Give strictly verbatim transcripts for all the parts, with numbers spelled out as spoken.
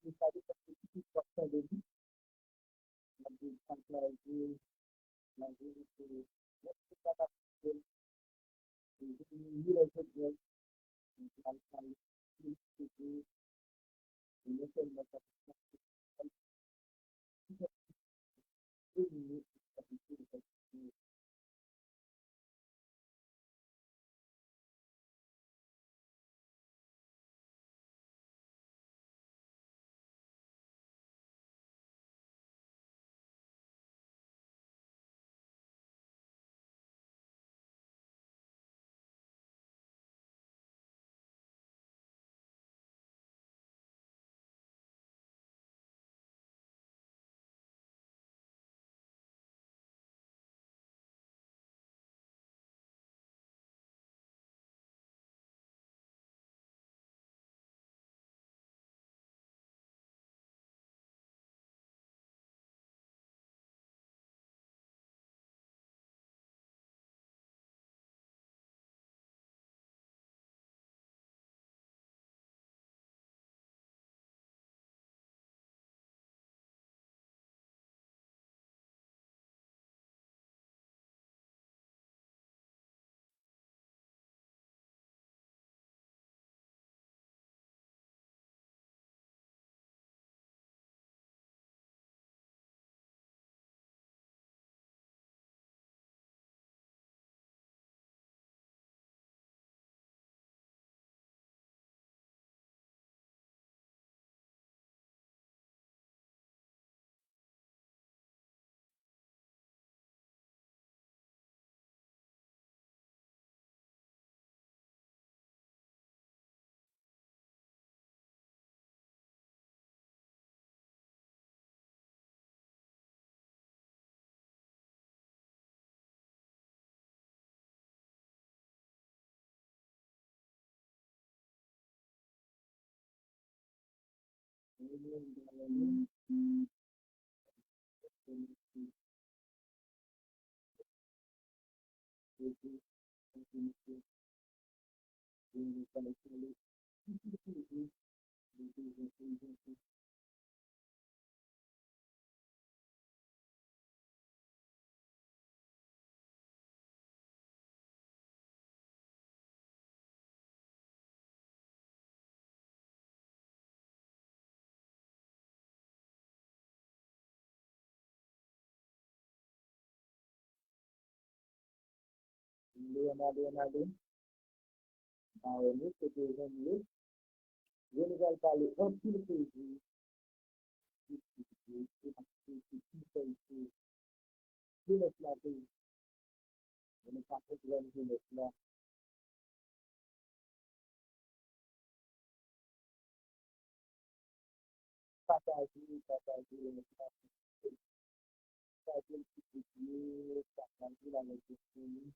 Sa depann de ki kote w ap tande li. N ap di pataje, pataje, se lè se sa k ap fè, se vini lè jodi a, nou pral pale sou sijè, e non sèlman sa, Leonardo Leonardo, Mawomi, kote w jwenn yo? Yo, nou pral pale anpil koze sou jenès la, peyi. Jenès la, peyi. Men nou pa konprann jenès la. Pataje, pataje, pataje, pataje l sou tout yo, pataje l avèk lòt moun.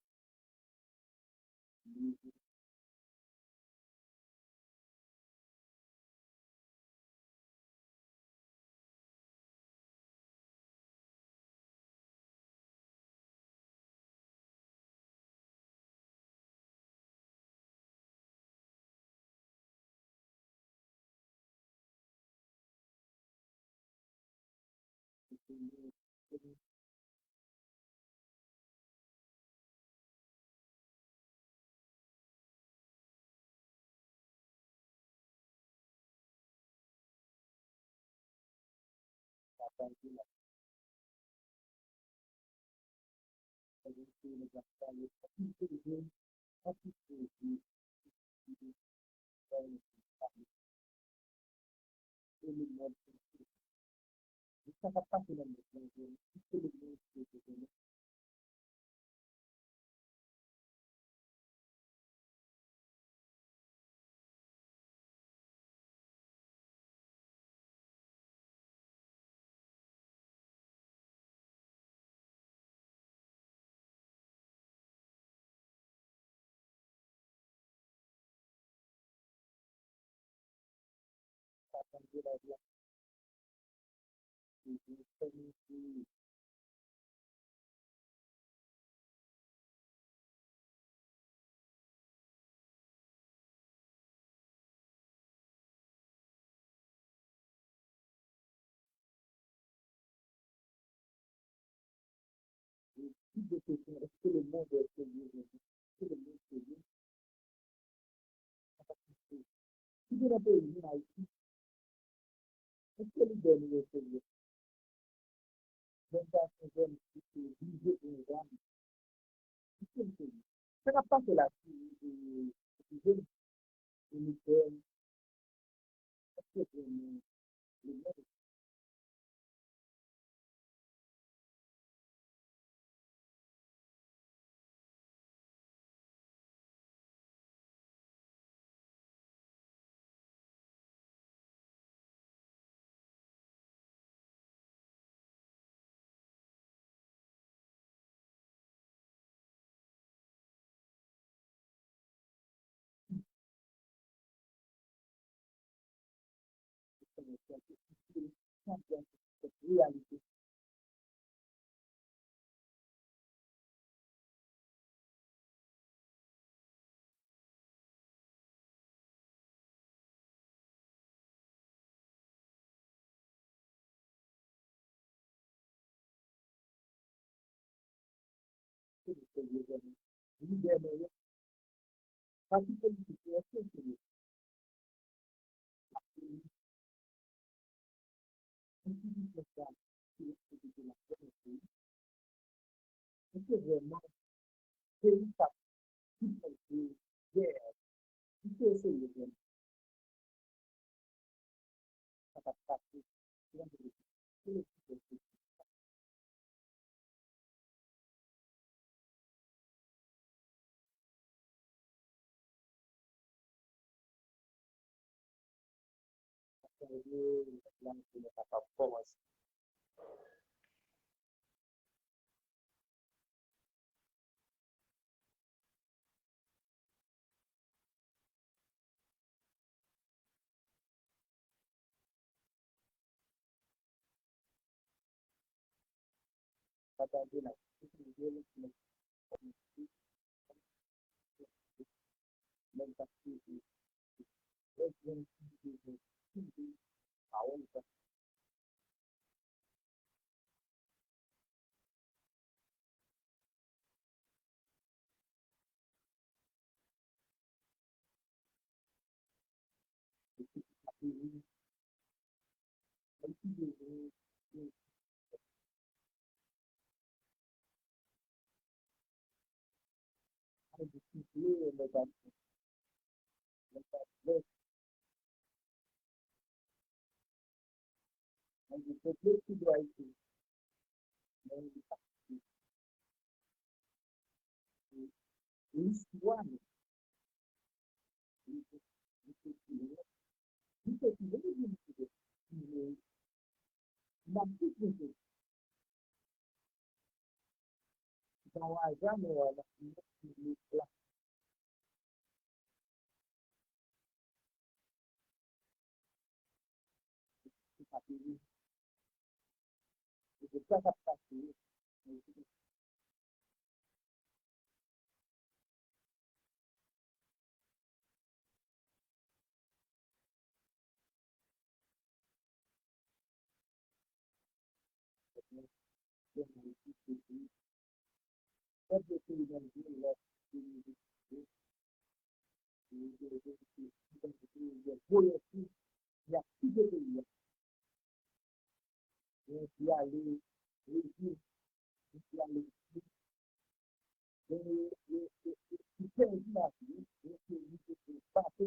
de kesyon, èske lemonn sèryè vrèman? Èske lemonn sèryè? Sa pa pase. Ki gen nan peyi nou, Ayiti? Èske lidè nou yo serye? Jèn gason, jèn fi ki blije gen zam. Èske l serye? Sa k ap pase la, ki, ki, ki jèn, militè, èske vrèman lemonn? Reyalite. Lidè nou yo, pati politik yo, èske yo serye? Enstitisyon sa ki reprezante lavyolans peyi, èske vrèman peyi sa ki poze gè, èske yo serye vrèman? Sa k ap pase. Pataje la. Listwa nou. Li te, li te fini. Li te fini, li vin fini. Li, n ap tout mete. Nan waza nou an, nan fini, fini la. Li pa fini. Li te sa k ap pase. Y ap kite peyi a. Yo di ale Brezil, yo di ale Chili. Yo, yo, yo, yo, yo pèdi lavi yo, yo pèdi yo, yo pèdi bato.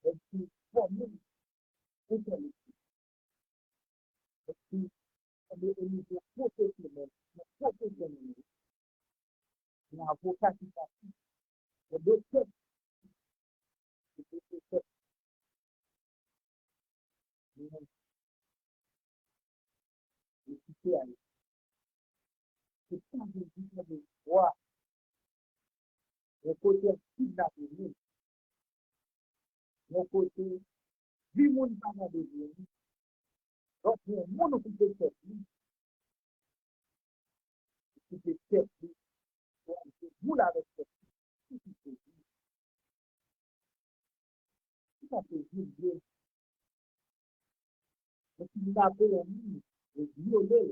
Nèg ki fòme pou fè lekòl. Nèg ki fòme o nivo pwofesyonèl, nan pwofesyonèl yo. Gen avoka ki pati, gen doktè, gen pwofesè. Men, yo kite ale. Se pa gen diferan de vwa. Yon kote y ap kidnape moun. Yon kote vi moun pa nan bezwen li. Donk, yon moun koupe tèt li. Koupe tèt li. Bon, se boule avèk tèt li. Ki sa se vi l ye? Epi l tape yon moun, yo vyole l.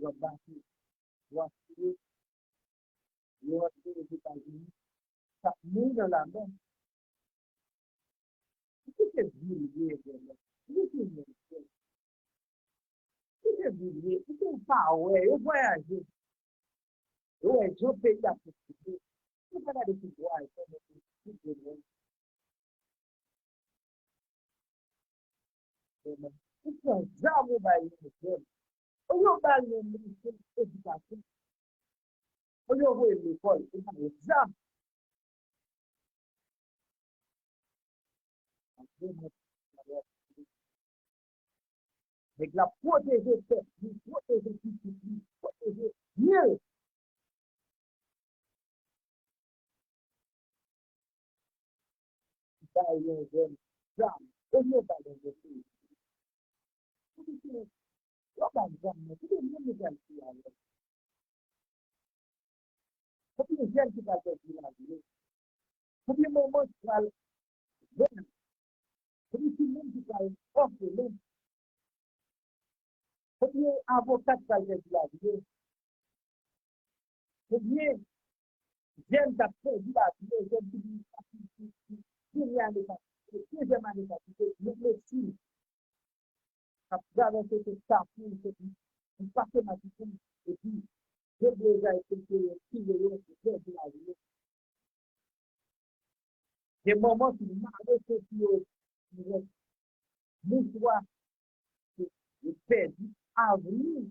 pran bato, yo asire, yo antre Ozetazini, k ap mouri nan lamè. Ki se vil ye vrèman? Ki se vil ye? Ki se vil ye? Ki se pa wè? Yo vwayaje. Yo wè jan peyi a fonksyone. Yo pa gade ki bwa e kòman ki tout moun. Vrèman. Ou pran zam ou bay yon jèn. Olye w ba l yon bon edikasyon. Olye w voye l lekòl, ou ba l zam. Nèg la pwoteje tèt li, pwoteje pitit li, pwoteje byen l. Bay yon jèn zam, olye w bay yon jèn peyi. Lè w bay zam nan, se menm nou pral fè avè l. Konbyen jèn ki pral pèdi lavi yo? Konbyen manman ki pral vèv? Konbyen timoun ki pral òfelen? Konbyen avoka ki pral pèdi lavi yo? Konbyen jèn k ap pèdi lavi yo, jèn ki vin fakilte, premye ane fakilte, dezyèm ane fakilte, met medsin, k ap travèse sou Kafou, sou yon pakèt matisan, epi deblozay kote yo tire yo, yo pèdi lavi yo. Gen manman ki mare senti yo, yo mouswa, yo pèdi avni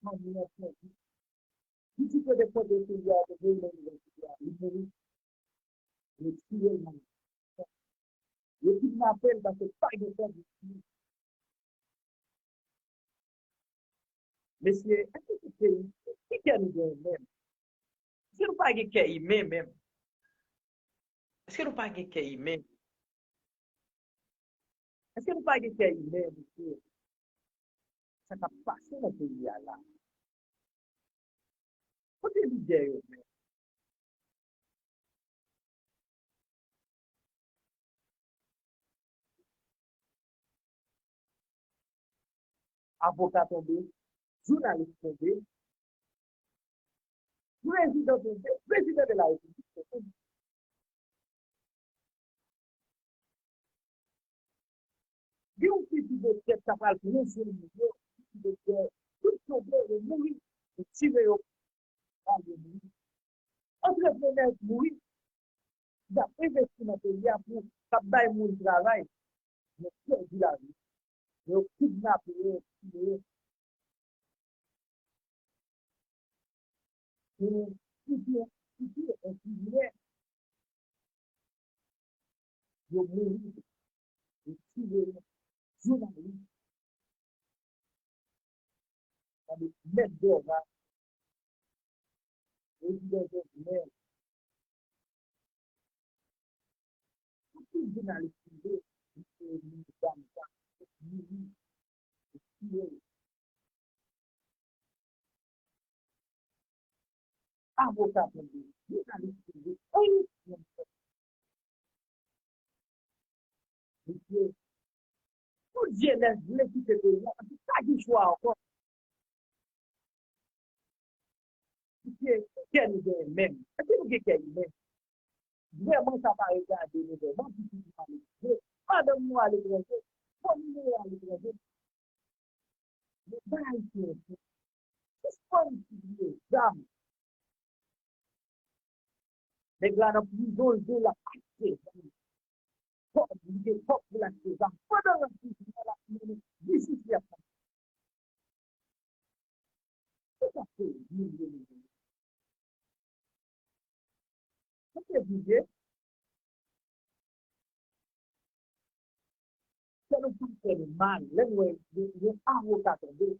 fanmi an pèdi. Pitit yo te pote sou yo, yo voye nan inivèsite a, li mouri. Yo tiye l nan. Yo kidnape l paske pa gen kondisyon. Mesye, èske se peyi, ki kè nou genyen menm? Èske nou pa gen kè imen menm? Èske nou pa gen kè imen? Èske nou pa gen kè imen, mesye? Sa k ap pase nan peyi a la? Kote lidè yo menm? Avoka tonbe, jounalis tonbe, prezidan tonbe, prezidan de la repiblik tonbe. Gen yon pitit de tèt k ap al pran swen moun yo, pitit de tèt, tout tonbe, yo mouri, yo tire yo, al yo mouri. Antreprenè mouri, y ap envesti nan peyi a pou k ap bay moun travay, yo pèdi lavi, yo kidnape yo, yo tiye yo. Pou piti, piti enfimyè, yo mouri, yo tiye yo, jounalis, sa vle mèt dòga, prezidan Jovenel, tout jounalis prive, misye mouri, dam sa, mouri, yo tiye yo. Avoka tonbe, jounalis tonbe, anyen menm fèt. Mesye, tout jenès vle kite peyi a, paske pa gen chwa ankò. Mesye, ki kè nou genyen menm? Èske nou gen kè imen? Vrèman, sa pa regade nou vrèman. Pitit nou aletranje, madanm nou aletranje, fanmi nou aletranje. Men bay Ayisyen anpil. Sispann distribiye zam. Nèg la nan prizon, l di l ap achte zam. Kòb, li gen kòb pou l achte zam. Pandan l nan prizon an, l ap mennen biznis li ap fè. Tout ap fè vin de nou. Sa te di, kè nou pa fè nou mal. Lè nou wè yon, yon avoka tonbe,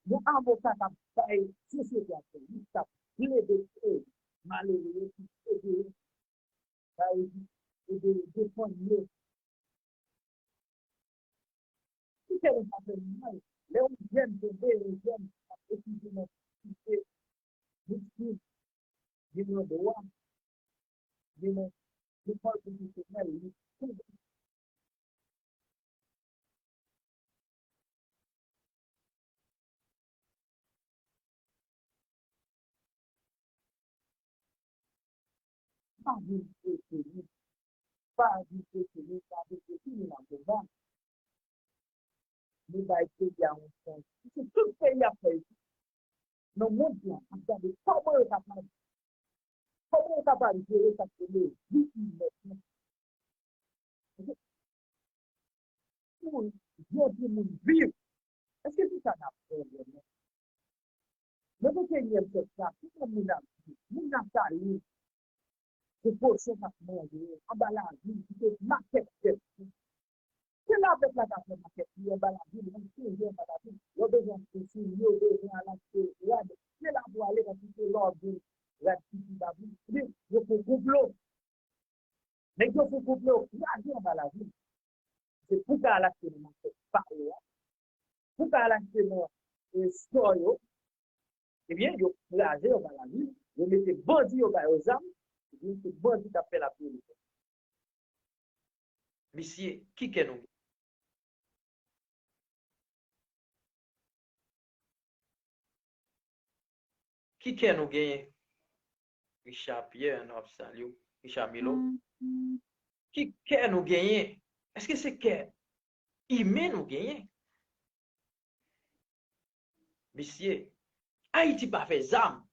Yon avoka k ap bay sosyete a sèvis, k ap plede koz malere yo, ki ede yo, bay yo, ede yo defann yo. Kite nou pa fè nou mal. Lè yon jèn tonbe, yon jèn k ap etidye nan difikilte, viktim, gen nan dwa, gen nan lekòl pwofesyonèl, li tonbe. Pa vin prese nou. Pa vin prese nou, pa vin prese nou nan konba. Nou bay peyi a yon chans. Paske tout peyi ap fè efò. Nan mond lan, ap gade kòman yo kapab, kòman yo kapab jere sa k rele vi imèn nan. Pou yon timoun viv, èske se sa n ap fè vrèman? Nan ventenyèm syèk la, kòman moun ap viv? Moun ap ale se kochon k ap manje yo anba lavil, ki se makèt pèp. Se la pèp la ka fè makèt li anba lavil, nan chanje anba lavil. Yo bezwen achte soulye, yo bezwen al achte rad. Se la pou ale, paske se lè w ap jwenn rad ki pi ba pri. Ebyen, yo fè konplo. Nèg yo fè konplo, yo kraze anba lavil. Se pou ka al achte nan makèt pa yo a. Pou ka al achte nan, e, store yo. Ebyen, yo kraze yo ba lavil, yo mete bandi yo ba yo zam, ebyen, se bandi k ap fè lapolis. Mesye, ki kè nou gen? Ki kè nou genyen? Richard Pierre, nou ap salye w. Richard Milo. Ki kè nou genyen? Èske se kè imen nou genyen? Mesye, Ayiti pa fè zam.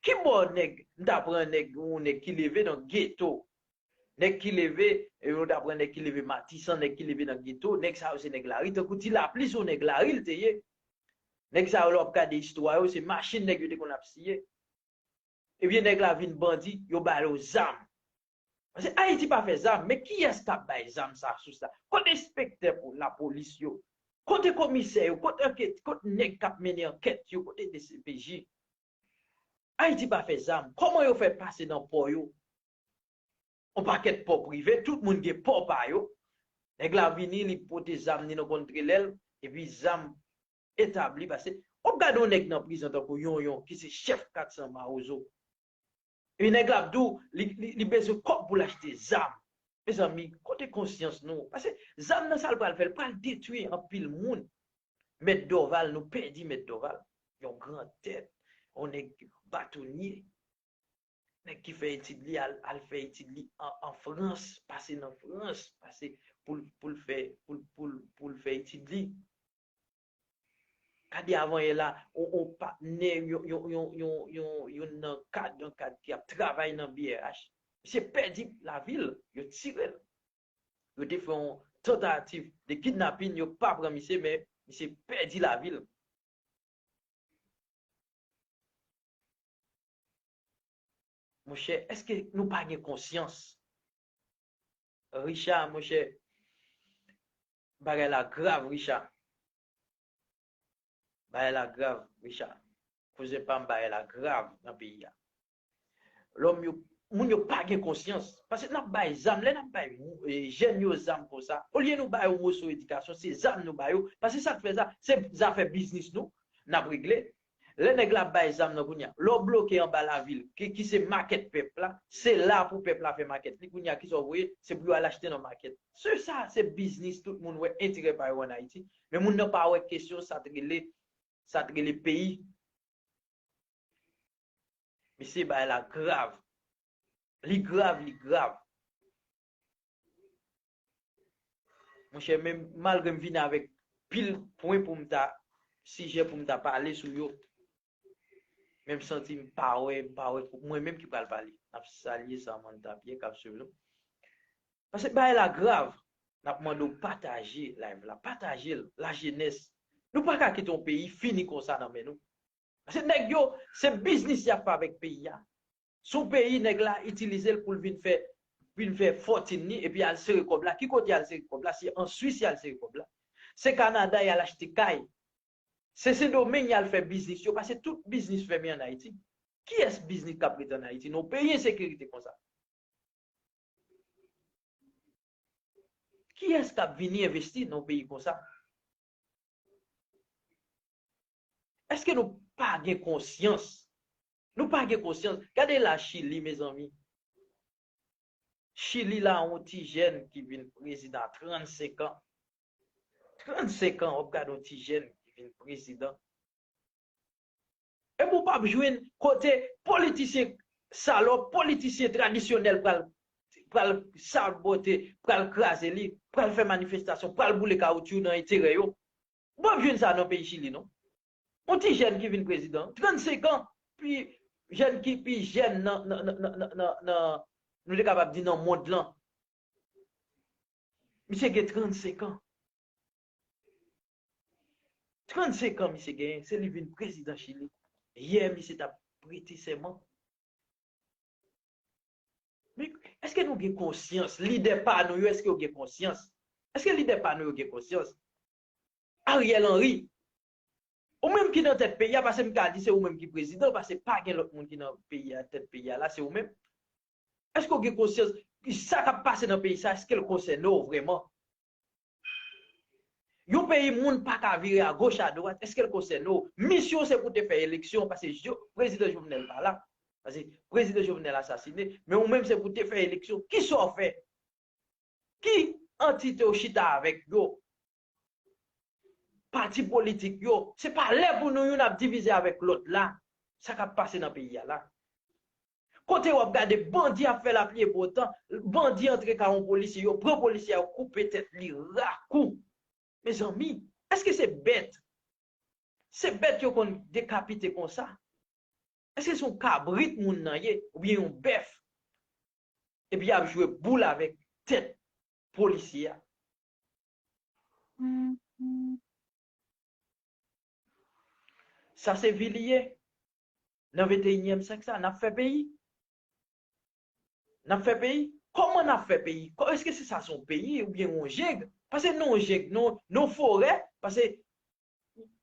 Ki bò nèg, m ta pran nèg, yon nèg ki leve nan geto. Nèg ki leve, e, m ta pran nèg ki leve Matisan, nèg ki leve nan geto, nèg sa yo se nèg lari, tankou Ti Lapli se yon nèg lari l te ye. Nèg sa yo lè w ap gade istwa yo, se machin nèg yo te konn ap siye. Ebyen, nèg la vin bandi, yo ba yo zam. Paske Ayiti pa fè zam, men kiyès k ap bay zam sa sou sa? Kote enspektè pou lapolis yo? Kote komisè yo? Kote anket-, kote nèg k ap mennen ankèt yo? Kote D C P J? Ayiti pa fè zam. Kòman yo fè pase nan pò yo? On pakèt pò prive, tout moun gen pò pa yo. Nèg la vini, li pote zam ni nan kontrelè l, epi zam etabli, paske w ap gade yon nèg nan prizon tankou Yonyon, ki se chèf kat san Mawozo. Epi nèg la ap di w, li, li, li bezwen kòb pou l achte zam. Mezanmi, kote konsyans nou? Paske zam nan sa l pral fè, l pral detwi anpil moun. Mèt Dòval, nou pèdi Mèt Dòval. Yon gran tèt, yon nèg batonye. Nèg ki fè etid li, al, al fè etid li an, an Frans, pase nan Frans, pase pou l, pou l fè, pou l, pou l, pou l fè etid li. Gade avanyè la, on, on patnè, yon, yon, yon, yon, yon, yon nan kad, yon kad ki ap travay nan B R H. Misye pèdi lavi l, yo tire l. Yo te fè yon tantativ de kidnapin, yo pa pran misye, men misye pèdi lavi l. Monchè, èske nou pa gen konsyans? Richard, monchè, bagay la grav, Richard. Bagay la grav, Richard. Kouzen pa m, bagay la grav nan peyi a. Lòm yo, moun yo pa gen konsyans. Paske n ap bay zam, lè n ap bay, e, jèn yo zam konsa, olye nou ba yo moso edikasyon, se zam nou ba yo. Paske sa k fè sa, se zafè biznis nou, n ap regle. Lè nèg la ap bay zam nan kounye a, lè w bloke anba lavil, ki, ki se makèt pèp la, se la pou pèp la fè makèt li. Kounye a, kisa w voye? Se pou yo al achte nan makèt. Se sa, se biznis tout moun wè enterè pa yo ann Ayiti. Men moun nan pa wè kesyon sa t rele, sa t rele peyi. Mesye, bagay la grav. Li grav, li grav. Monchè, men malgre m vini avèk pil pwen pou m ta, sijè pou m ta pale sou yo, men m santi m pa wè, m pa wè mwen menm ki pral pale. N ap salye Samantha Pierre k ap swiv nou. Paske bagay la grav. N ap mande w pataje live la, pataje l, lajenès. Nou pa ka kite yon peyi fini konsa nan men nou. Paske nèg yo, se biznis y ap fè avèk peyi a. Se yon peyi nèg la itilize l pou l vin fè, vin fè fòtin li, epi al sere kòb la. Ki kote y al sere kòb la? Se an Swis y al sere kòb la. Se Kanada y al achte kay. Se Sendomeng y al fè biznis yo, paske tout biznis fèmen ann Ayiti. Kiyès biznis k ap rete ann Ayiti nan yon peyi ensekirite konsa? Kiyès k ap vini envesti nan yon peyi konsa? Èske nou pa gen konsyans? Nou pa gen konsyans. Gade la Chili, mezanmi. Chili la, yon ti jèn ki vin prezidan a trannsenk an. Trannsenk an, w ap gade yon ti jèn ki vin prezidan. Epi w p ap jwenn kote politisyen salòp, politisyen tradisyonèl pral, pral sabote, pral kraze li, pral fè manifestasyon, pral boule kawotchou nan enterè yo. W p ap jwenn sa nan peyi Chili, non. Yon ti jèn ki vin prezidan, trannsenk an, pi jèn ki pi jèn nan, nan, nan, nan, nan, nan, nou te kapab di nan mond lan. Misye gen trannsenk an. Trannsenk an misye genyen, se li vin prezidan Chili. Yè, misye t ap prete sèman. Men, èske nou gen konsyans? Lidè pa nou yo, èske yo gen konsyans? Èske lidè pa nou yo gen konsyans? Ariel Henry, ou menm ki nan tèt peyi a, paske m ka di se ou menm ki prezidan, paske pa gen lòt moun ki nan peyi a, tèt peyi a la, se ou menm. Èske w gen konsyans? Sa k ap pase nan peyi sa, èske l konsène w vrèman? Yon peyi moun pa ka vire agoch adwat, èske l konsène w? Misyon w se pou te fè eleksyon, paske Jo-, prezidan Jovenel pa la. Paske prezidan Jovenel asasine, men ou menm se pou te fè eleksyon. Kisa w fè? Ki antite w chita avèk yo? Pati politik yo, se pa lè pou nou youn ap divize avèk lòt la. Sa k ap pase nan peyi a la? Kote w ap gade bandi ap fè lapli e bo tan, bandi antre kay yon polisye, yo pran polisye a, yo koupe tèt li rakou. Mezanmi, èske se bèt? Se bèt yo konn dekapite konsa? Èske se yon kabrit moun nan ye, oubyen yon bèf? Epi y ap jwe boul avèk tèt polisye a. Sa se vi li ye. Nan venteyinyèm syèk sa, n ap fè peyi. N ap fè peyi. Kòman n ap fè peyi? Kò-, èske se sa se yon peyi oubyen yon jeng? Paske nou yon jeng, nou, nou forè, paske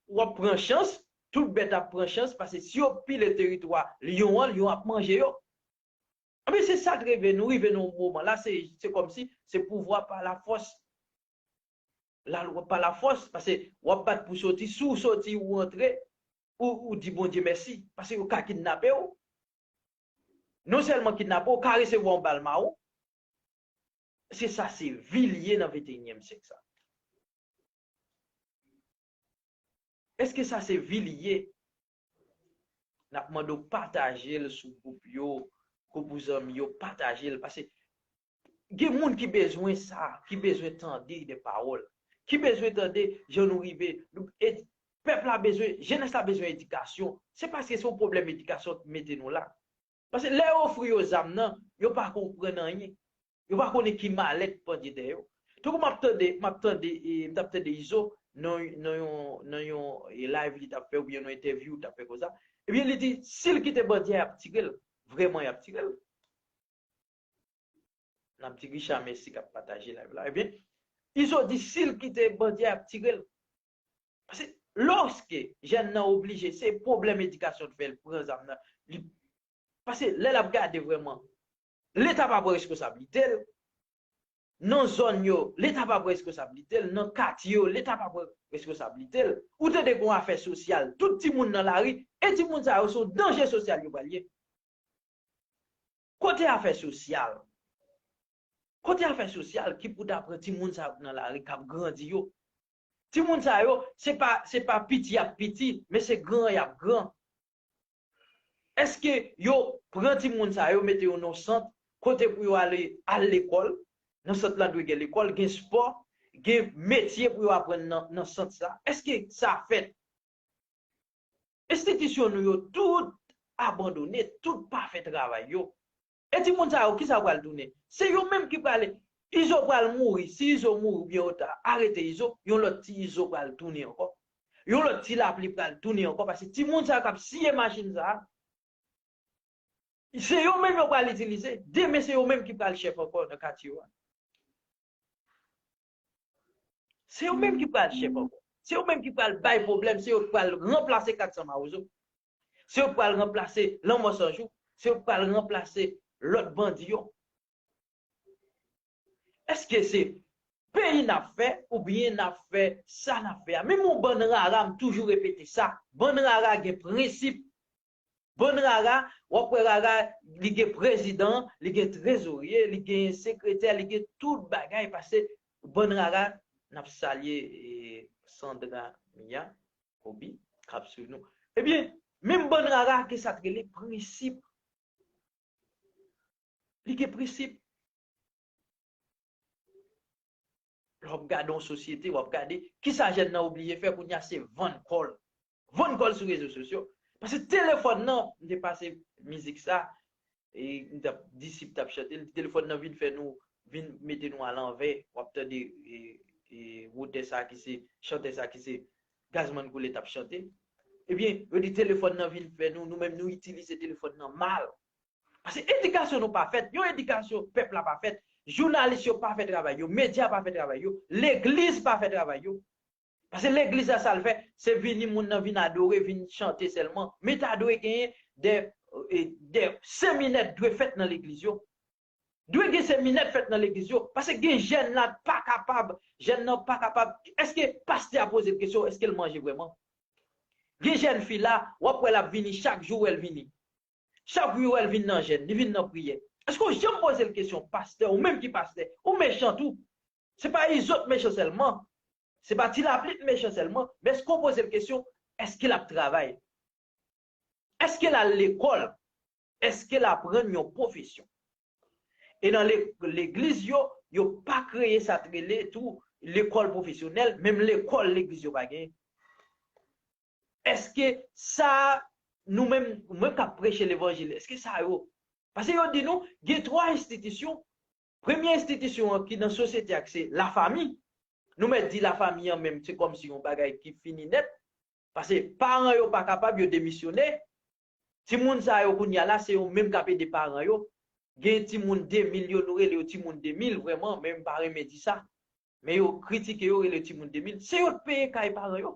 w ap pran chans, tout bèt ap pran chans, paske si yo pile teritwa lyon an, lyon ap manje yo. Anben, se sa k rive nou, rive nan yon moman la, se, se kòmsi se pouvwa pa lafòs. Lalwa pa lafòs, paske w ap bat pou soti, si w soti, ou antre, ou, ou di Bondye mèsi, paske yo ka kidnape w. Non sèlman kidnape w, ou ka resevwa yon bal mawon. Se sa, se vi li ye nan venteyinyèm syèk sa. Èske sa se vi li ye? N ap mande w pataje l sou gwoup yo, gwoup ou zanmi yo, pataje l. Paske gen moun ki bezwen sa, ki bezwen tande de pawòl, ki bezwen tande jan nou rive. Nou, e, pèp la bezwen, jenès la bezwen edikasyon. Se paske se yon pwoblèm edikasyon ki mete nou la. Paske lè yo ofri yo zam nan, yo pa konprann anyen. Yo pa konnen ki malè k pandye dèyè yo. Tankou m ap tande, m ap tande, e, m t ap tande Izo nan, nan yon, nan yon, e, live li t ap fè oubyen yon entèvyou li t ap fè konsa. Ebyen, li di, si l kite bandi a, y ap tire l. Vrèman, y ap tire l. N ap di Richard mèsi k ap pataje live la. Ebyen, Izo di, si l kite bandi a, y ap tire l. Paske, lòske jèn nan oblije, se pwoblèm edikasyon k fè l pran zam nan. Li Paske lè l ap gade vrèman, Leta pa pran responsablite l. Nan zòn yo, Leta pa pran responsablite l. Nan katye yo, Leta pa pran responsablite l. Ou tande gen yon afè sosyal, tout timoun nan lari, e timoun sa yo se yon danje sosyal yo pral ye. Kote afè sosyal? Kote afè sosyal ki pou ta pran timoun sa yo k nan lari, k ap grandi yo? Timoun sa yo, se pa, se pa piti y ap piti, men se gran y ap gran. Èske yo pran timoun sa yo, mete yo nan sant, kote pou yo ale, al lekòl? Nan sant lan dwe gen lekòl, gen spò, gen metye pou yo aprann nan, nan sant sa. Èske sa fèt? Enstitisyon nou yo tout abandone, tout pa fè travay yo. E timoun sa yo, kisa yo pral tounen? Se yo menm ki pral, Izo pral mouri. Si Izo mouri oubyen yo ta arete Izo, yon lòt ti Izo pral tounen ankò. Yon lòt ti lapli pral tounen ankò, paske timoun sa yo k ap siye machin sa a, se yo menm yo pral itilize. Demen, se yo menm ki pral chèf ankò nan katye yo a. Se yo menm ki pral chèf ankò. Se yo menm ki pral bay pwoblèm, se yo ki pral ranplase Kat San Mawozo. Se yo ki pral ranplase Lanmò San Jou, se yo ki pral ranplase lòt bandi yo. Èske se peyi n ap fè oubyen n ap fè sa n ap fè a? Menm yon bann rara, m toujou repete sa, bann rara gen prensip. Bann rara, w ap wè rara, li gen prezidan, li gen trezorye, li gen sekretè, li gen tout bagay, paske bann rara, n ap salye, eh, Sandra Mia Kobi, k ap swiv nou. Ebyen, menm bann rara gen sa k rele prensip. Li gen prensip. Lè w ap gade yon sosyete, w ap gade kisa jèn nan oblije fè kounye a, se vann kò l. Vann kò l sou rezo sosyo. Paske telefòn nan, m te pase mizik sa, e m t ap, Disip t ap chante l, telefòn nan vin fè nou, vin mete nou alanvè, w ap tande, e, e, wotè sa ki se, chantè sa ki se Gazman Koulè t ap chante. Ebyen, yo di telefòn nan vin fè nou, nou menm nou itilize telefòn nan mal. Paske edikasyon nou pa fèt, yon edikasyon pèp la pa fèt, jounalis yo pa fè travay yo, medya pa fè travay yo, legliz pa fè travay yo. Paske legliz la sa l fè, se vini moun nan vin adore, vin chante sèlman. Men ta dwe genyen de, e, de seminè dwe fèt nan legliz yo. Dwe gen seminè fèt nan legliz yo. Paske gen jèn la pa kapab, jèn nan pa kapab. Èske pastè a poze l kesyon, èske l manje vrèman? Gen jèn fi la, w ap wè l ap vini chak jou, w wè l vini. Chak jou, w wè l vin nan jèn, li vin nan priyè. Èske w janm poze l kesyon, pastè, ou menm ki pastè, ou mechan tou? Se pa Izo k mechan sèlman. Se pa Ti Lapli k mechan sèlman. Men èske w poze l kesyon, èske l ap travay? Èske l al lekòl? Èske l aprann yon pwofesyon? E nan le-, legliz yo, yo pa kreye sa k rele tou lekòl pwofesyonèl, menm lekòl legliz yo pa genyen. Èske sa, nou menm, mwen k ap preche levanjil, èske sa yo? Paske yo di nou, gen twa enstitisyon. Premye enstitisyon an ki nan sosyete a, se lafanmi. Nou mèt di lafanmi an menm, se kòmsi yon bagay ki fini nèt. Paske paran yo pa kapab, yo demisyone. Timoun sa yo kounye a la, se yo menm k ap ede paran yo. Gen timoun de mil yo, nou rele yo timoun de mil vrèman, men m pa renmen di sa. Men yo kritike yo, rele timoun de mil. Se yo k peye kay paran yo.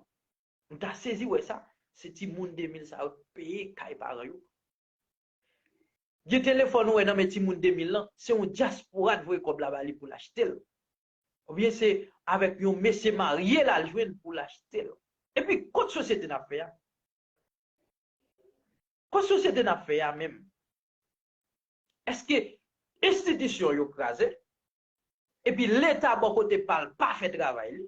M ta sezi wè sa. Se timoun de mil sa yo k peye kay paran yo. Gen telefòn ou wè nan men timoun de mil lan, se yon dyaspora t voye kòb la ba li pou l achte l. Oubyen se avèk yon mesye marye l al jwenn pou l achte l. Epi kot sosyete n ap fè a? Kot sosyete n ap fè a menm? Èske enstitisyon yo kraze? Epi Leta bò kote pa l pa fè travay li?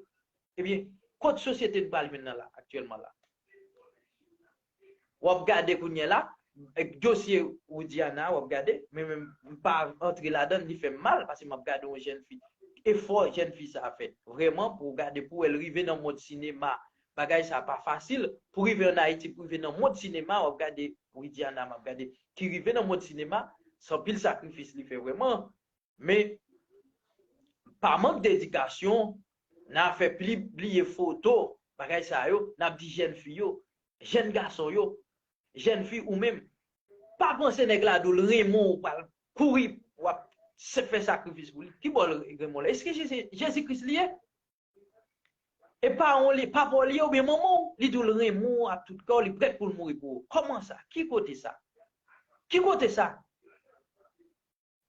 Ebyen, kot sosyete n pral jwenn nan la, aktyèlman la? W ap gade kounye a la, dosye Widiana, w ap gade, men menm m pa antre ladan l, li fè m mal, paske m ap gade yon jèn fi. Efò jèn fi sa a fè. Vrèman, pou w gade, pou w wè l rive nan mond sinema, bagay sa a pa fasil. Pou rive ann Ayiti, pou rive nan mond sinema, w ap gade Widiana, m ap gade, ki rive nan mond sinema, se anpil sakrifis li fè vrèman. Men, pa mank dedikasyon, nan afè pibliye foto, bagay sa yo, n ap di jèn fi yo, jèn gason yo, jèn fi ou menm, pa panse nèg la di w l renmen w, ou pral kouri, w ap se-, fè sakrifis pou li. Ki bò l renmen w la? Èske Jezi, Jezi Kris li ye? E pawon li, papa w li ye oubyen manman w? Li di w l renmen w ak tout kè w, li prèt pou l mouri pou ou. Kòman sa? Ki kote sa? Ki kote sa?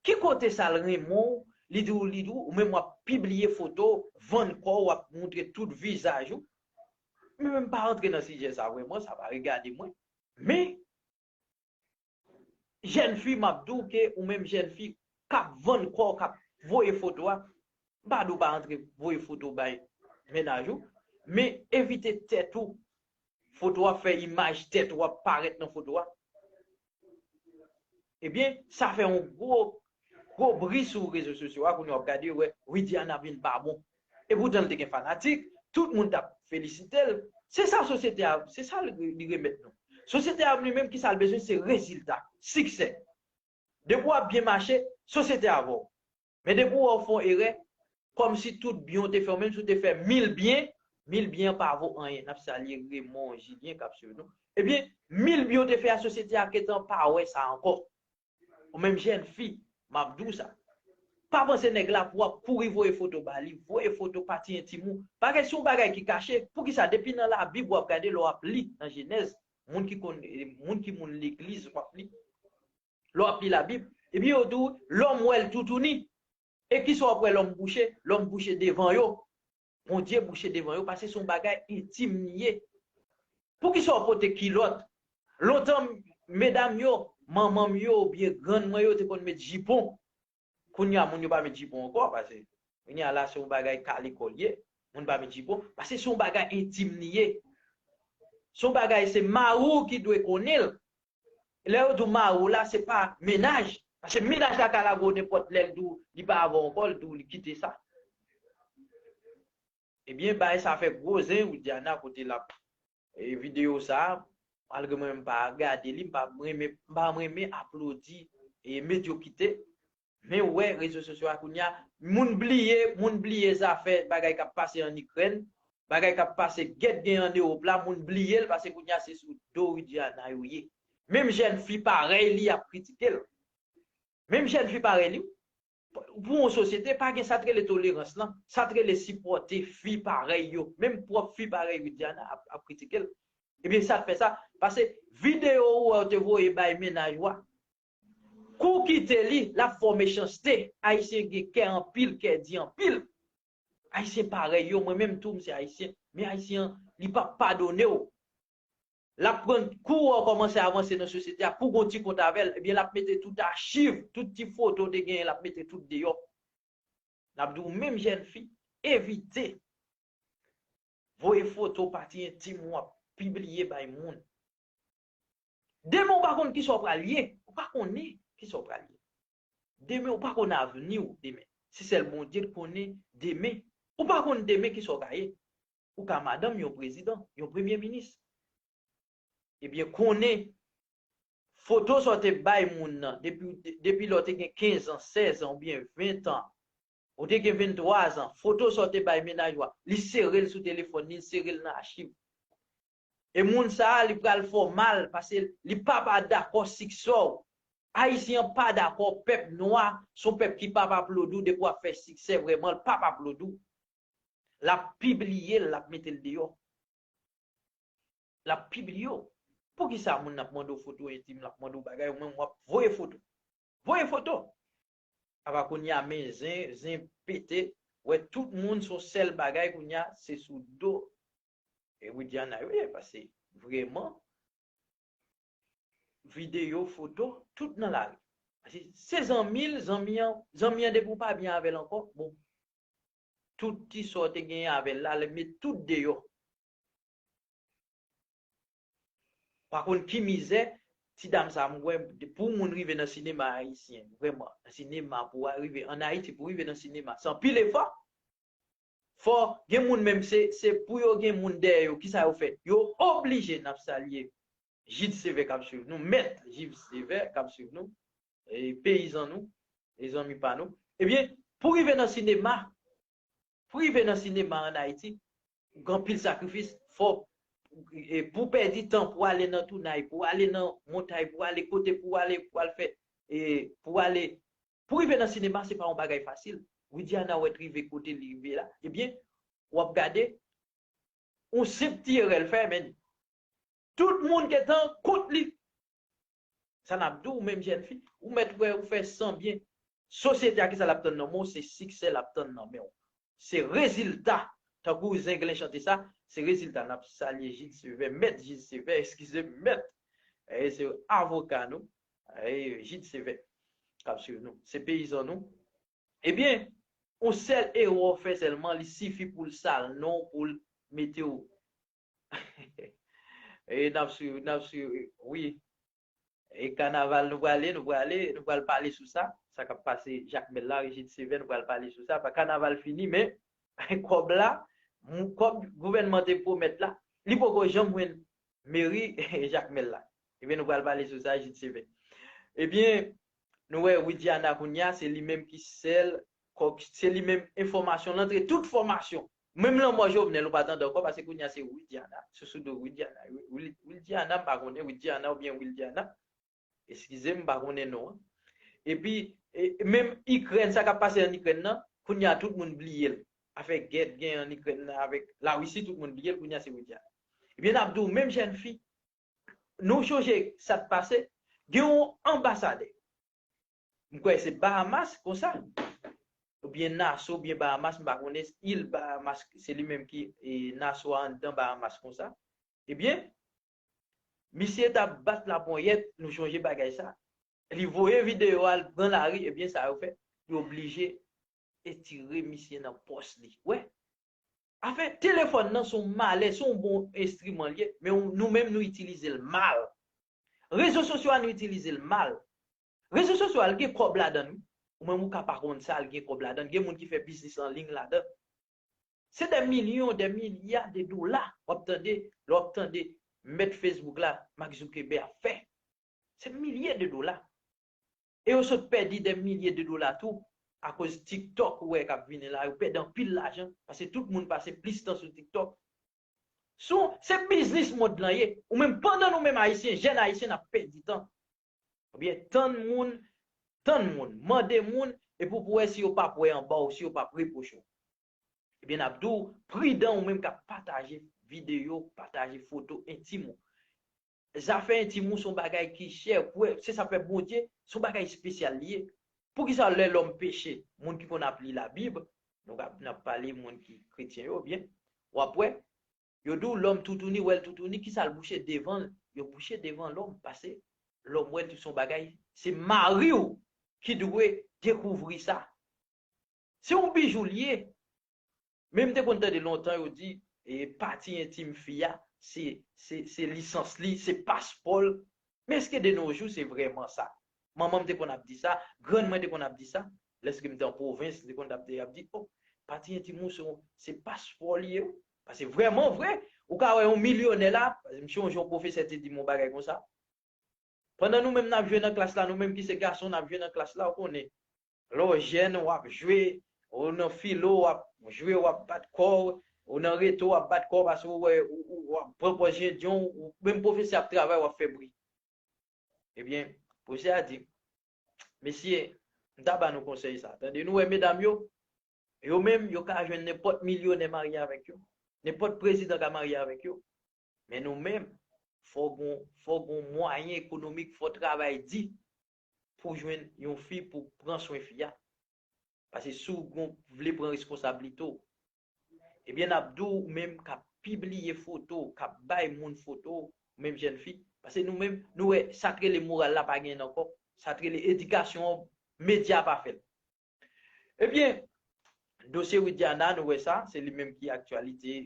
Ki kote sa l renmen w? Li di w, li di w, ou menm w ap pibliye foto, vann kò w, w ap montre tout vizaj ou. Men, men m pa rantre nan sijè sa vrèman, sa pa regade mwen. Men, jèn fi, m ap di w ke ou menm jèn fi k ap vann kò w, k ap voye foto a, m pa di w pa rantre voye foto bay mennaj ou, men evite tèt ou. Foto a fè imaj tèt ou ap parèt nan foto a. Ebyen, sa fè yon gwo, gwo bri sou rezo sosyo a, kounye a w ap gade, wè, Widiana vin pa bon. Epoutan, l te gen fanatik, tout moun t ap felisite l. Se sa sosyete a, se sa li, li remèt nou. Sosyete a li menm, ki sa l bezwen, se rezilta, siksè. Depi w ap byen mache, sosyete a avè w. Men depi w wè w fè yon erè, kòmsi tout byen w te fè, menm si w te fè mil byen, mil byen an pa vo anyen. N ap salye Raymond Julien k ap swiv nou. Ebyen, mil byen w te fè a, sosyete a gentan pa wè sa ankò. Ou menm jèn fi, m ap di w sa. Pa panse nèg la pou w ap kouri voye foto ba li, voye foto pati entim ou. Bagay se yon bagay ki kache. Poukisa depi nan Labib w ap gade lè w ap li nan Jenèz, moun ki konn, moun ki moun legliz w ap li, lè w ap li Labib, epi yo di w lòm wè l toutouni. E kisa w ap wè lòm bouche? Lòm bouche devan yo. Bondye bouche devan yo, paske se yon bagay entim li ye. Poukisa w pote kilòt? Lontan, medam yo, manman m yo, oubyen grann mwen yo te konn met jipon. Kounye a, moun yo pa met jipon ankò, paske kounye a la, se yon bagay ka lekòl ye. Moun pa met jipon, paske se yon bagay entim li ye. Se yon bagay, se mari w ki dwe konnen l. Lè yo di w mari w la, se pa mennaj. Paske mennaj la ka lage w nenpòt lè, l di w li pa avè w ankò, l di w li kite sa. Ebyen, bagay sa fè gwo zen Widiana kote l ap, e, videyo sa, malgre mwen menm m pa gade li, m pa renmen, m pa renmen aplodi, e, medyokite. Men w wè rezo sosyo a kounye a, moun bliye, moun bliye zafè bagay k ap pase ann Ikrèn, bagay k ap pase gèt gen ann Ewòp la, moun bliye l paske kounye a se sou do Widiana yo ye. Menm jèn fi parèy li ap kritike l. Menm jèn fi parèy li, pou yon sosyete, pa gen sa t rele tolerans lan, sa t rele sipòte fi parèy yo. Menm pwòp fi parèy Widiana ap, ap kritike l. Ebyen, sa k fè sa? Paske videyo ou wè yo te voye bay mennaj ou a, kou w kite li, l ap fè w mechanste. Ayisyen gen kè anpil, kè di anpil. Ayisyen parèy yo, mwen menm tou, m se Ayisyen. Men Ayisyen an, li p ap padone w. L ap pran kou w kòmanse avanse nan sosyete a, pou gon ti kont avè l, ebyen, l ap mete tout achiv, tout ti foto w te genyen, l ap mete tout deyò. N ap di w menm jèn fi, evite voye foto pati entim w ap pibliye bay moun. Demen ou pa konn kisa w pral ye, ou pa konnen kisa w pral ye. Demen ou pa konn avni w demen. Se sèl Bondye k konnen demen. Ou pa konn demen kisa w ka ye. Ou ka madanm yon prezidan, yon premye minis. Ebyen, konnen foto sa w te bay moun nan, depi, depi lè w te gen kenz an, sèz an oubyen ven an, ou te gen venntwa zan, foto sa w te bay mennaj ou a, li sere l sou telefòn li, li sere l nan achiv. E moun sa a, li pral fè w mal, paske li pa, pa dakò siksè w. Ayisyen an pa dakò pèp nwa, se yon pèp ki p ap aplodi w depi w ap fè siksè vrèman, l p ap aplodi w. L ap pibliye l, l ap mete l deyò. L ap pibliye w. Poukisa moun nan ap mande w foto entim, l ap mande w bagay, ou menm w ap voye foto. Voye foto! Apa kounye a, men zen, zen pete, wè tout moun se yon sèl bagay kounye a, se sou do, e, Widiana yo ye, paske vrèman, videyo, foto, tout nan lari. Paske se zanmi l, zanmi an, zanmi an depi w pa byen avè l ankò, bon, tout ti sa w te genyen avè l la, l met tout deyò. Pa konn ki mizè ti dam sa a, m kwè, pou moun rive nan sinema ayisyen, vrèman, nan sinema, pou rive ann Ayiti, pou rive nan sinema, se anpil efò. Fò gen moun menm, se, se pou yo gen moun dèyè yo, kisa yo fè? Yo oblije, n ap salye Jid Sevè k ap swiv nou, mèt Jid Sevè k ap swiv nou, e, peyizan nou, e, zanmi pa nou. Ebyen, pou rive nan sinema, pou rive nan sinema ann Ayiti, gen anpil sakrifis, fò, e, pou pèdi tan, pou ale nan tounay, pou ale nan montay, pou ale kote, pou ale, pou al fè, e, pou ale, pou rive nan sinema, se pa yon bagay fasil. Widiana wè t rive kote li rive la, ebyen, w ap gade, yon senp ti erè l fè, men tout moun gentan kont li. Sa n ap di w, menm jèn fi, ou mèt wè ou fè san byen. Sosyete a, kisa l ap tann nan men w? Se siksè l ap tann nan men w. Se rezilta. Tankou Zenglen chante sa, se rezilta. N ap salye Jid Sevè, mèt Jid Sevè, eskize m, mèt. E se avoka nou, e Jid Sevè k ap swiv nou. Se peyizan nou. Ebyen, yon sèl erè w fè sèlman, li sifi pou l sal non w, pou l mete w. E n ap swiv, n ap swiv, wi. E kanaval nou prale, nou prale, nou pral pale sou sa. Sa k ap pase Jakmèl la, Jid Sevè, nou pral pale sou sa. Pa kanaval fini, men kòb la, mou-, kòb gouvènman te pwomèt la, li poko janm jwenn meri Jakmèl la. Ebyen, nou pral pale sou sa, Jid Sevè. Ebyen, nou wè Widiana kounye a, se li menm ki sèl, kòk, se li menm enfòmasyon l antre, tout fòmasyon. Menm lanmò Jovenel, ou pa tande ankò, paske kounye a se Widiana, se sou do Widiana. Wi-, Wi-, Widiana, m pa konnen, Widiana oubyen Wildiana. Eskize m, m pa konnen non an. Epi, E, menm Ikrèn, sa k ap pase ann Ikrèn nan, kounye a tout moun bliye l. Afè gè k gen ann Ikrèn nan avèk Larisi, tout moun bliye l, kounye a se Widiana. Ebyen, n ap di w, menm jèn fi, nou chonje sa k pase, gen yon anbasadè. M kwè se Bahamas, konsa. Oubyen Nassau, oubyen Bahamas, m pa konnen, il Bahamas, se li menm ki, e, Nassau a anndan Bahamas, konsa. Ebyen, misye t ap bat laponyèt, nou chonje bagay sa. Li voye videyo a, l pran lari, ebyen, sa yo fè, yo oblije etire misye nan pòs li. Wè. Afè telefòn nan se yon malè, se yon bon enstriman li ye, men nou menm nou itilize l mal. Rezo sosyo a nou itilize l mal. Rezo sosyo a, l gen kòb ladan l, wi. Ou menm ou ka pa konn sa, l gen kòb ladan l. Gen moun ki fè biznis an liy ladan. Se dè milyon, dè milya de dola w ap tande, lè w ap tande mèt Facebook la, Mark Zuckerberg ap fè. Se milye de dola. E yo sot pèdi dè milye de dola tou, akoz TikTok ou wè k ap vini la, yo pèdi anpil lajan, paske tout moun pase plis tan sou TikTok. Sou, se biznis mond lan ye. Ou menm, pandan nou menm Ayisyen, jèn Ayisyen, n ap pèdi tan. Oubyen tann moun, tann moun, mande moun, epi w pou wè si yo p ap wè anba w, si yo p ap repwoche w. Ebyen, n ap di w, pridan ou menm k ap pataje videyo, pataje foto entim ou. Zafè entim ou se yon bagay ki chè, pou wè, se sa fè Bondye, se yon bagay espesyal li ye. Poukisa lè lòm peche, moun ki konn ap li Labib, nou ap, n ap pale moun ki kretyen yo, byen, w ap wè, yo di w lòm toutouni, wè l toutouni, kisa l bouche devan l? Yo bouche devan lòm, paske lòm wè l se yon bagay, se mari w ki dwe dekouvri sa. Se yon bijou l ye. Men m te konn tande lontan yo di, e, pati entim fi a, se, se, se lisans li, se paspò l. Men èske de nos jours se vrèman sa? Manman m te konn ap di sa, grann mwen te konn ap di sa, lèske m te an pwovens, li te konn ap di, ap di, oh, pati entim ou se, se paspò li ye. Paske vrèman vre, ou ka wè yon milyonè la, m chonje yon pwofesè te di m yon bagay konsa. Pandan nou menm n ap jwe nan klas la, nou menm ki se gason n ap jwe nan klas la, ou konnen. Lè w jèn, w ap jwe, ou nan filo, w ap jwe, w ap bat kò w, ou nan reto, w ap bat kò w, paske ou wè, ou, ou, w ap pran pòz jendyon, ou menm pwofesè ap travay, w ap fè bri. Ebyen, pwofesè a di, mesye, m ta ba nou konsèy sa. Tande, nou wè medam yo, yo menm, yo ka jwenn nenpòt milyonè marye avèk yo. Nenpòt prezidan ka marye avèk yo. Men nou menm, fò gon, fò gon mwayen ekonomik, fò travay di pou jwenn yon fi pou pran swen fi a. Paske si w gon, vle pran responsablite w, ebyen, n ap di w menm k ap pibliye foto, k ap bay moun foto, menm jèn fi. Paske nou menm, nou wè, sa k rele moral la pa genyen ankò. Sa k rele edikasyon, medya pa fè l. Ebyen, dosye Widiana, nou wè sa, se li menm ki aktyalite,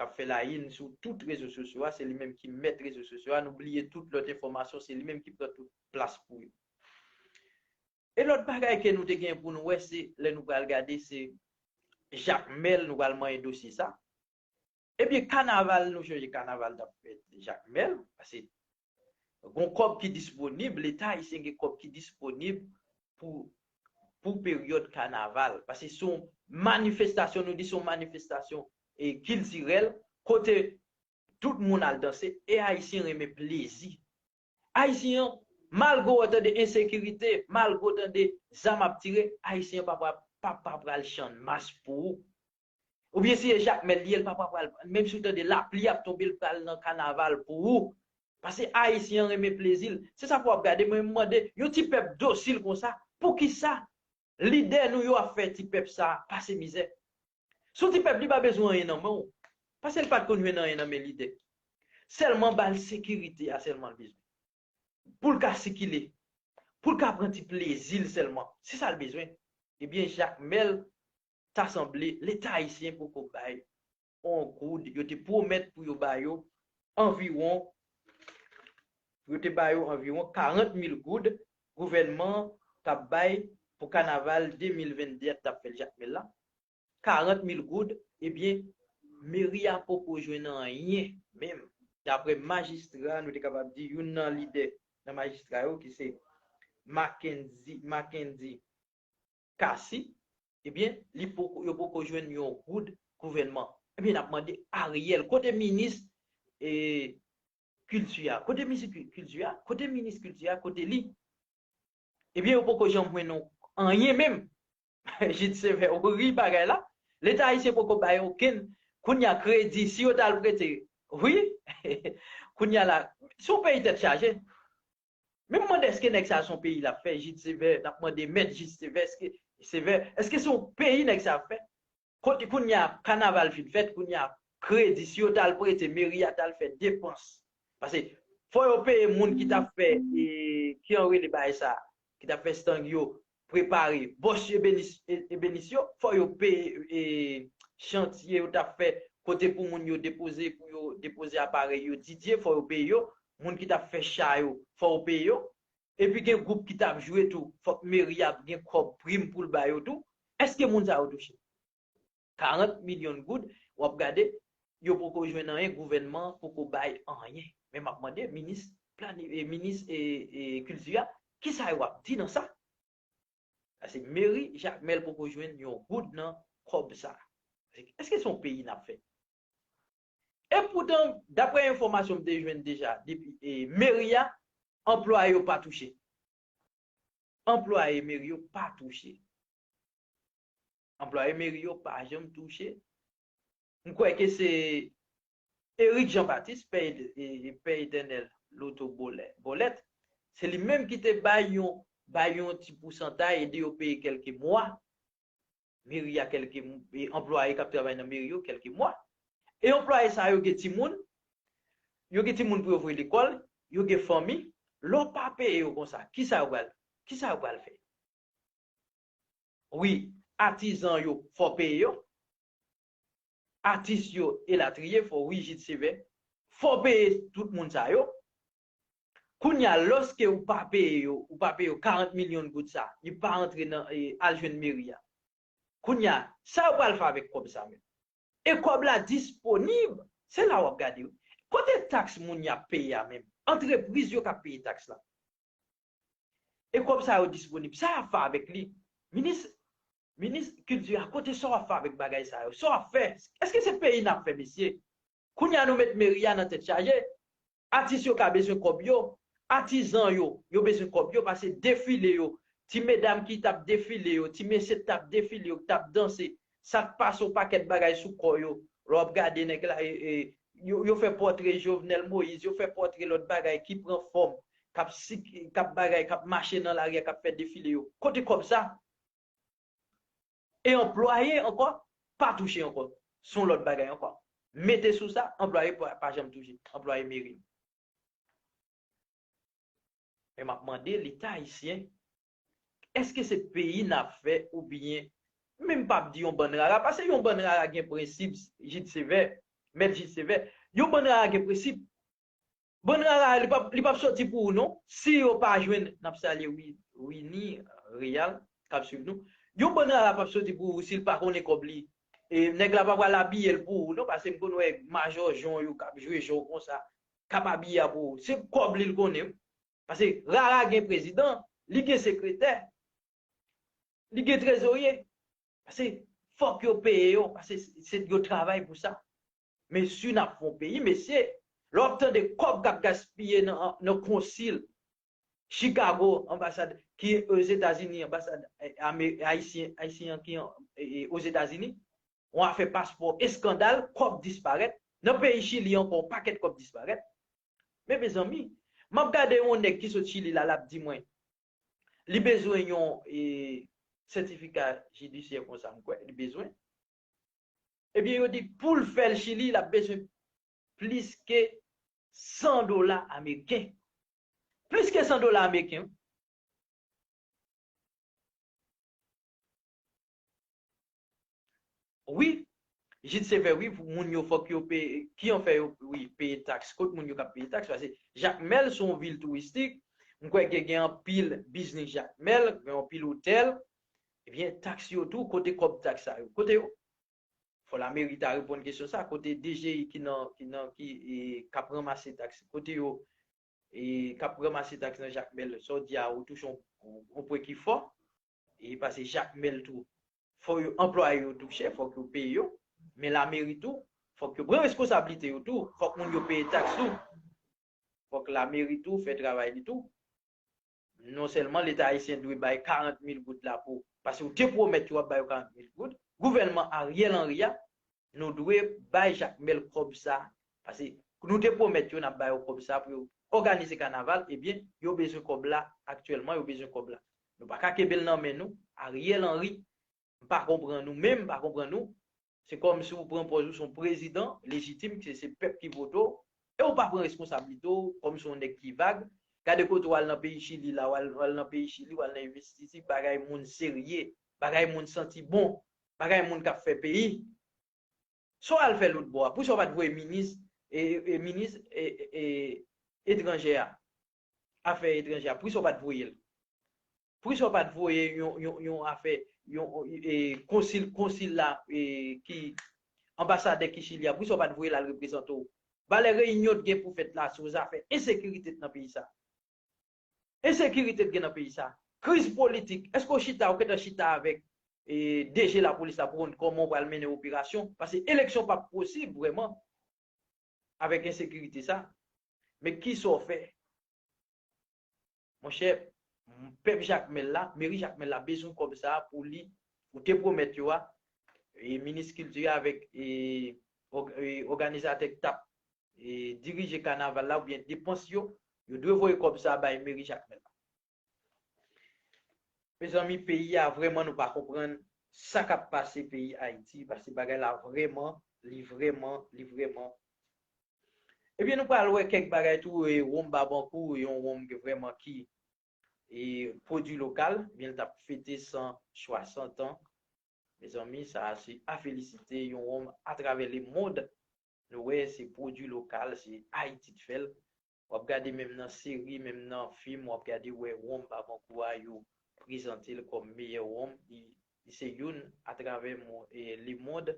k ap fè la une sou tout rezo sosyo a, se li menm ki mèt rezo sosyo a, nou bliye tout lòt enfòmasyon, se li menm ki pran tout plas pou yo. E lòt bagay ke nou te gen pou nou wè, se lè nou pral gade, se Jakmèl, nou pral manyen dosye sa. Ebyen, kanaval, nou chonje kanaval t ap fèt Jakmèl, paske gon kòb ki disponib, Leta ayisyen gen kòb ki disponib pou, pou peryòd kanaval. Paske se yon manifestasyon, nou di se yon manifestasyon, e, kiltirèl, kote tout moun al danse, e Ayisyen renmen plezi. Ayisyen an, malgre w tande ensekirite, malgre w tande zam ap tire, Ayisyen an pa, pa, pa, pa pral chann mas pou ou. Oubyen si e Jakmèl li ye, l pa, pa pral, menm si w tande lapli ap tonbe, l pral nan kanaval pou ou. Paske Ayisyen an renmen plezi l. Se sa fè w ap gade, mwen m mande, yon ti pèp dosil konsa, poukisa lidè nou yo ap fè ti pèp sa a pase mizè? Si yon ti pèp li pa bezwen anyen nan men w, paske l pa t konn jwenn anyen nan men lidè. Sèlman ba l sekirite a sèlman l bezwen. Pou l ka sikile, pou l ka pran ti plezi l sèlman. Se sa l bezwen. Ebyen, Jakmèl ta sanble Leta ayisyen poko bay yon goud, yo te pwomèt pou yo ba yo anviwon, yo te ba yo anviwon karant mil goud, gouvènman an t ap bay pou kanaval de mil venndè a t ap fèt Jakmèl la. Karant mil goud, ebyen, meri a poko jwenn anyen menm. Daprè majistra, nou te kapab di youn nan lidè nan majistra yo, ki se Mackendy, Mackendy Cassy, ebyen, li poko, yo poko jwenn yon goud gouvènman. Ebyen, n ap mande Ariel, kote minis, e, kilti a? Kote minis ki-, kilti a? Kote minis kilti a? Kote li? Ebyen, yo poko janm jwenn yon, anyen menm. Jid Sevè, ou ri bagay la. Leta ayisyen poko bay okenn, kounye a, kredi, si yo t al prete, wi. Kounye a la, se yon peyi tèt chaje. Men m mande, èske nèg sa se yon peyi l ap fè, Jid Sevè, n ap mande mèt Jid Sevè, èske, Sevè, èske se yon peyi nèg sa ap fè? Kote kounye a, kanaval fin fèt, kounye a, kredi, si yo t al prete, meri a t al fè depans. Paske fò yo peye moun ki t ap fè, e, ki an rele bagay sa, ki t ap fè estang yo, prepare, bòs ebenis, e, ebenis yo, fò yo peye, e, chantye yo t ap fè, kote pou moun yo depoze, pou yo depoze aparèy yo, didye, fò yo peye yo, moun ki t ap fè cha yo, fò yo peye yo, epi gen gwoup ki t ap jwe tou, fòk meri a gen kòb prim pou l ba yo tou, èske moun sa yo touche? Karant milyon goud, w ap gade, yo poko jwenn anyen, gouvènman an poko bay anyen. Men m ap mande minis plani, e, minis, e, e, kilti a, kisa yo ap di nan sa? Paske meri Jakmèl poko jwenn yon goud nan kòb sa. Èske se yon peyi n ap fè? Epoutan, daprè enfòmasyon m te jwenn deja, depi, e, meri a, anplwaye yo pa touche. Anplwaye meri yo pa touche. Anplwaye meri yo pa janm touche. M kwè ke se Eric Jean Baptiste, pè, e, pè etènèl Loto Bolè-, Bolèt, se li menm ki te bay yon, bay yon ti pousantay, ede yo peye kèlke mwa. Meri a kèlke m-, e, anplwaye k ap travay nan meri yo kèlke mwa. E anplwaye sa yo gen timoun, yo gen timoun pou yo voye lekòl, yo gen fanmi. Lè w pa peye yo konsa, kisa yo pral, kisa yo pral fè? Wi, atizan yo, fò peye yo. Atis yo, elatriye, fò, wi, Jid Sevè, fò peye tout moun sa yo. Kounye a, lòske ou pa peye yo, ou pa peye yo karant milyon goud sa, li pa antre nan, e, al jwenn meri a. Kounye a, sa yo pral fè avèk kòb sa menm? E kòb la disponib, se la w ap gade, wi. Kote taks moun y ap peye a menm? Antrepriz yo k ap peye taks la. E kòb sa yo disponib. Sa y ap fè avèk li? Minis, minis kilti a, kote sa w ap fè avèk bagay sa yo? Sa w ap fè? Èske se peyi n ap fè, mesye? Kounye a nou met meri a nan tèt chaje. Atis yo ka bezwen kòb yo. Atizan yo, yo bezwen kòb yo, paske defile yo, ti medam ki t ap defile yo, ti mesye t ap defile yo, ki t ap danse, sa k pase yon pakèt bagay sou kò yo. Lè w ap gade nèg la, e, e, yo, yo fè pòtre Jovenel Moïse, yo fè pòtre lòt bagay ki pran fòm, k ap sik-, k ap bagay, k ap mache nan lari a, k ap fè defile yo. Kote kòb sa? E anplwaye ankò, pa touche ankò. Se yon lòt bagay ankò. Mete sou sa, anplwaye pa, pa janm touche. Anplwaye meri. Men m ap mande Leta ayisyen, èske se peyi n ap fè oubyen, men m p ap di yon bann rara, paske yon bann rara gen prensip, Jid Sevè, mèt Jid Sevè, yon bann rara gen prensip. Bann rara, li p ap, li p ap soti pou ou non. Si yo pa jwenn, n ap salye Wi-, Wini Reyal k ap swiv nou. Yon bann rara p ap soti pou ou si l pa konnen kòb li. E nèg la pa pral abiye l pou ou non, paske m konn wè majò jon yo k ap jwe jon konsa, k ap abiye a pou ou. Se kòb li l konnen wi. Paske rara gen prezidan, li gen sekretè, li gen trezorye. Paske fòk yo peye yo, paske se, se yo travay pou sa. Men si n ap fè yon peyi, mesye, lè w ap tande kòb k ap gaspiye nan, nan konsil, Chicago, anbasad ki Ozetazini, anbasad, eh, ame-, ayisyen, ayisyen an ki an, eh, eh, Ozetazini, yon afè paspò eskandal, kòb disparèt. Nan peyi Chili ankò, yon pakèt kòb disparèt. Men mezanmi, m ap gade yon nèg ki sot Chili la, l ap di mwen, li bezwen yon, eh, sètifika jidisyè konsa, m kwè, li bezwen. Ebyen, yo di pou l fè l Chili, l ap bezwen plis ke san dola ameriken. Plis ke san dola ameriken. Wi, Jid Sevè, wi, pou moun yo, fòk yo peye, ki an fè yo, wi, peye taks. Kot moun yo k ap peye taks? Paske Jakmèl se yon vil touristik. M kwè ke gen anpil biznis Jakmèl, gen anpil otèl. Ebyen, taks yo tou, kote kòb taks sa yo? Kote yo? Fò lameri ta reponn kesyon sa. Kote D G I ki nan, ki nan, ki, e, k ap ranmase taks? Kote yo, e, k ap ranmase taks nan Jakmèl? Sa w di a, ou touche yon, yon, yon pwen ki fò. E paske Jakmèl tou, fò yo, anplwaye yo touche, fòk yo peye yo. Men lameri tou, fòk yo pran responsablite yo tou. Fòk moun yo peye taks tou. Fòk lameri tou fè travay li tou. non sèlman Leta ayisyen dwe bay karant mil goud la pou, paske ou te pwomèt yo w ap ba yo karant mil goud, gouvènman Ariel Henry a, nou dwe bay Jakmèl kòb sa, paske nou te pwomèt yo n ap ba yo kòb sa pou yo òganize kanaval, ebyen, yo bezwen kòb la aktyèlman, yo bezwen kòb la. Nou pa ka kenbe l nan men nou, Ariel Henry, m pa konprann ou, menm m pa konprann ou. Se kòmsi ou pran pòz ou se yon prezidan lejitim, ke se pèp ki vote w, e ou pa pran responsablite w, kòmsi yon nèg ki vag. Gade kote w al nan peyi Chili la, w al, w al nan peyi Chili, w al nan envestiti, bagay moun serye, bagay moun santi bon, bagay moun k ap fè peyi. Sa w al fè lòt bò a? Poukisa w pa t voye minis, e, e, minis, e, e, etranjè a, afè etranjè a? Poukisa w pa t voye l? Poukisa w pa t voye yon, yon, yon afè, yon, e, konsil, konsil la, e, ki, anbasadè ki Chili a, poukisa w pa t voye l al reprezante w? Valè reyinyon t gen pou fèt la sou zafè ensekirite nan peyi sa. Ensekirite t gen nan peyi sa. Kriz politik. Èske w chita, ou gentan chita avèk, e, D G lapolis la pou konn kòman w pral mennen operasyon? Paske eleksyon p ap posib vrèman avèk ensekirite sa. Men kisa w fè? Monchè, pèp Jakmèl la, meri Jakmèl la bezwen kòb sa pou li, ou te pwomèt yo a, e minis kilti a avèk, e, òg-, e, òganizatè k t ap, e, dirije kanaval la oubyen depans yo, yo dwe voye kòb sa bay meri Jakmèl la. Mezanmi, peyi a vrèman nou pa konprann sa k ap pase peyi Ayiti, paske bagay la vrèman, li vrèman, li vrèman. Ebyen, nou pral wè kèk bagay tou, e, wonm Babankou, yon wonm ke vrèman ki, e, pwodui lokal, ebyen, l t ap fete san swasant an. Mezanmi, sa a se a felisite, yon wonm atravè lemonn, nou wè se pwodui lokal, se Ayiti t fè l. W ap gade menm nan seri, menm nan fim, w ap gade wè wonm Babankou a, yo prezante l kòm meyè wonm. Li, li se youn atravè mo-, e, lemonn,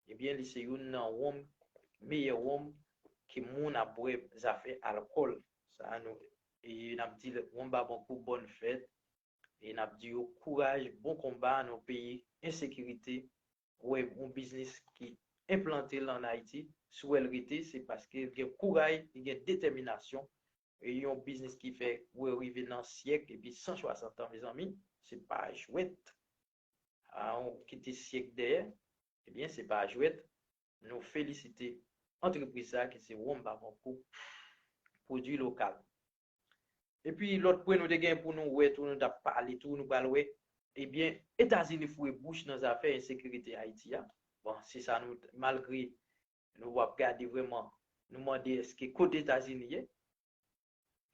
ebyen, li se youn nan wonm, meyè wonm ke moun ap bwè zafè alkòl. Sa a nou, e n ap di l, wonm Babankou, bòn fèt. E n ap di yo kouraj, bon konba nan yon peyi ensekirite. Ou wè yon biznis ki enplante l ann Ayiti, si w wè l rete, se paske l gen kouraj, li gen detèminasyon. E yon biznis ki fè, ou wè, rive nan syèk, epi san swasant an, mezanmi, se pa jwèt. A, ou kite syèk dèyè, ebyen, se pa jwèt. Nou felisite antrepriz sa a ki se Wonm Babankou, pwodui lokal. Epi lòt pwen nou te gen pou nou wè tou, nou t ap pale tou, nou pral wè, ebyen, Etazini foure bouch nan zafè ensekirite Ayiti a. Bon, se sa nou, malgre nou ap gade vrèman, nou mande èske kote Etazini ye?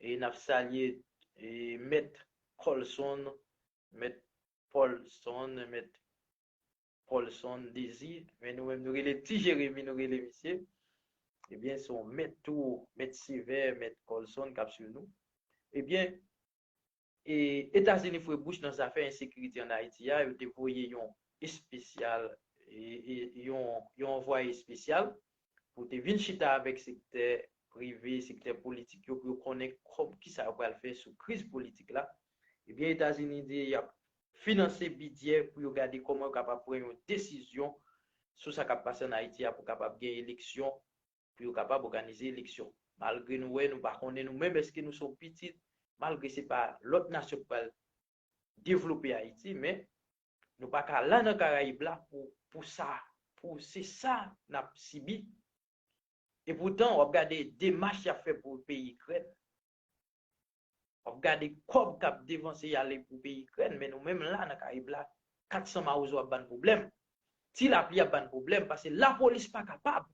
E n ap salye, e, Mèt Colson, Mèt Paulson, Mèt Paulson Désir, men nou menm nou rele Ti Jeremi, nou rele misye. Ebyen, se yon mèt tou, mèt sevè, mèt Colson k ap swiv nou. Ebyen, e, Etazini foure bouch nan zafè ensekirite ann Ayiti a, yo te voye yon espesyal, e, e, yon, yon anvwaye espesyal pou te vin chita avèk sektè prive, sektè politik yo, pou yo konnen kòb, kisa yo pral fè sou kriz politik la. Ebyen, Etazini di y ap finanse bidjè pou yo gade kòman yo kapab pran yon desizyon sou sa k ap pase ann Ayiti a, pou kapab gen eleksyon, pou yo kapab òganize eleksyon. Malgre nou wè, nou pa konnen nou menm èske nou se yon pitit, malgre se pa lòt nasyon k pral devlope Ayiti, men nou pa ka la nan Karayib la pou, pou sa, pou se sa n ap sibi. Epoutan, w ap gade demach y ap fè pou peyi Ikrèn. W ap gade kòb k ap devanse y ale pou peyi Ikrèn, men nou menm la nan Karayib la, kat san mawozo ap ba n pwoblèm. Ti lapli ap ba n pwoblèm, paske lapolis pa kapab.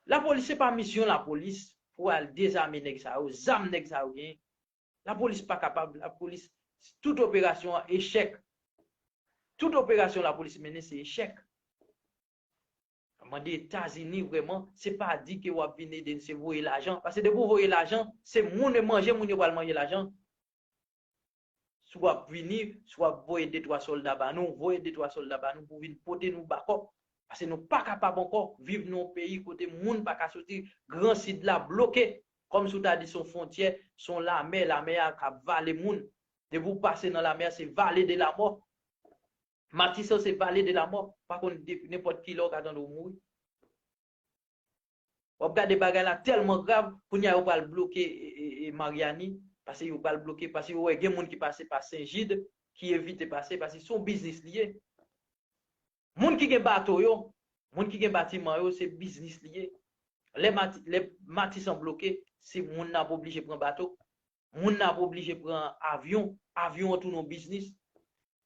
Lapolis, se pa misyon lapolis pou al dezame nèg sa yo, zam nèg sa yo genyen. Lapolis pa kapab, lapolis, tout operasyon an echèk. Tout operasyon lapolis mennen se echèk. Mande Etazini vrèman, se pa di ke w ap vin ede n, se voye lajan. Paske depi w voye lajan, se moun e manje moun yo pral manje lajan. Si w ap vini, si w ap voye de twa sòlda ba nou, voye de twa sòlda ba nou pou vin pote nou bakòp. Paske nou pa kapab ankò viv nan yon peyi kote moun pa ka soti, Gran Sid la bloke. Kòmsi w ta di se yon fwontyè, se yon lamè, lamè a k ap vale moun. Depi w pase nan lamè a, se vale de lamò. Matisan se vale de lamò. Pa konn de, nenpòt kilè w ka tande w mouri. W ap gade bagay la tèlman grav, kounye a yo pral bloke, e, e, e, Maryani, Paske yo pral bloke, paske yo wè gen moun ki pase pa Sen Jid, ki evite pase, paske se yon biznis li ye. Moun ki gen bato yo, moun ki gen batiman yo, se biznis li ye. Lè Mati, lè Matisan bloke, se moun nan ap oblije pran bato. Moun nan ap oblije pran avyon. Avyon an tounen yon biznis.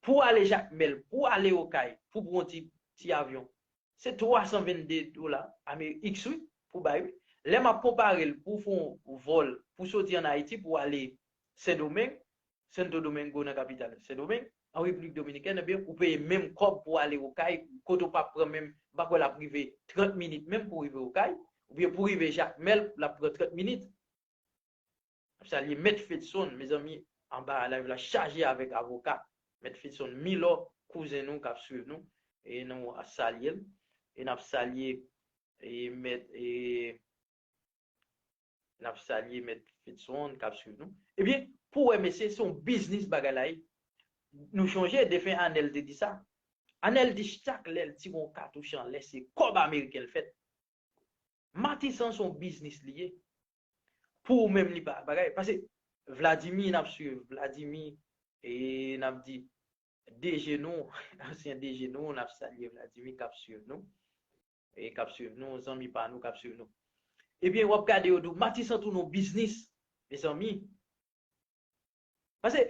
Pou w ale Jakmèl, pou w ale Okay, pou w pran yon ti, ti avyon, se twa san vennde dola Ameriken, wi, pou bay, wi. Lè m ap konpare l pou w fè yon vòl, pou w soti ann Ayiti, pou w ale Sendomeng, Santo Domingo nan kapital Sendomeng, an Repiblik Dominikèn, ebyen, ou peye menm kòb pou w ale Okay, kote w p ap pran menm, m pa kwè l ap rive trant minit menm pou w rive Okay, oubyen pou w rive Jakmèl, l ap pran trant minit. N ap salye Mèt Fedson, mezanmi, anba live la chaje avèk avoka. Mèt Fedson Milò, kouzen nou k ap swiv nou, e nou a salye l. E n ap salye, e, Mèt, e, n ap salye Mèt Fedson k ap swiv nou. Ebyen, pou w wè, mesye, se yon biznis bagay la ye. Nou chonje, defen Anèl te di sa. Anèl di chak lè l tire yon katouch anlè, se kòb ameriken l fèt. Matisan se yon biznis li ye. Pou ou menm, li pa bagay. Paske Vladimir, n ap swiv Vladimir, e n ap di, D G nou, ansyen D G nou, n ap salye Vladimir k ap swiv nou. E k ap swiv nou, zanmi pa nou k ap swiv nou. Ebyen, w ap gade yo di w, Matisan tounen yon biznis, mezanmi. Paske,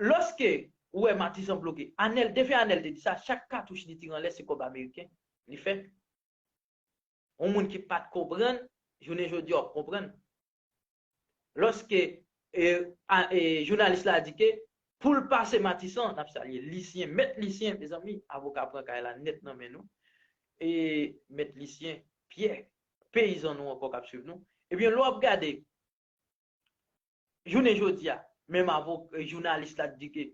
lòske ou wè Matisan bloke, Anèl, defen Anèl te di sa, chak katouch li tire anlè, se kòb ameriken li fè. Yon moun ki pa t konprann, jounen jodi a w ap konprann. Lòske, e, a, e, jounalis la di ke pou l pase Matisan, n ap salye Lisyen, Mèt Lisyen, mezanmi, avoka pran kay la nèt nan men nou. E Mèt Lisyen Pyè, peyizan nou ankò k ap swiv nou. Ebyen, lè w ap gade, jounen jodi a, menm avok, e, jounalis la di ke,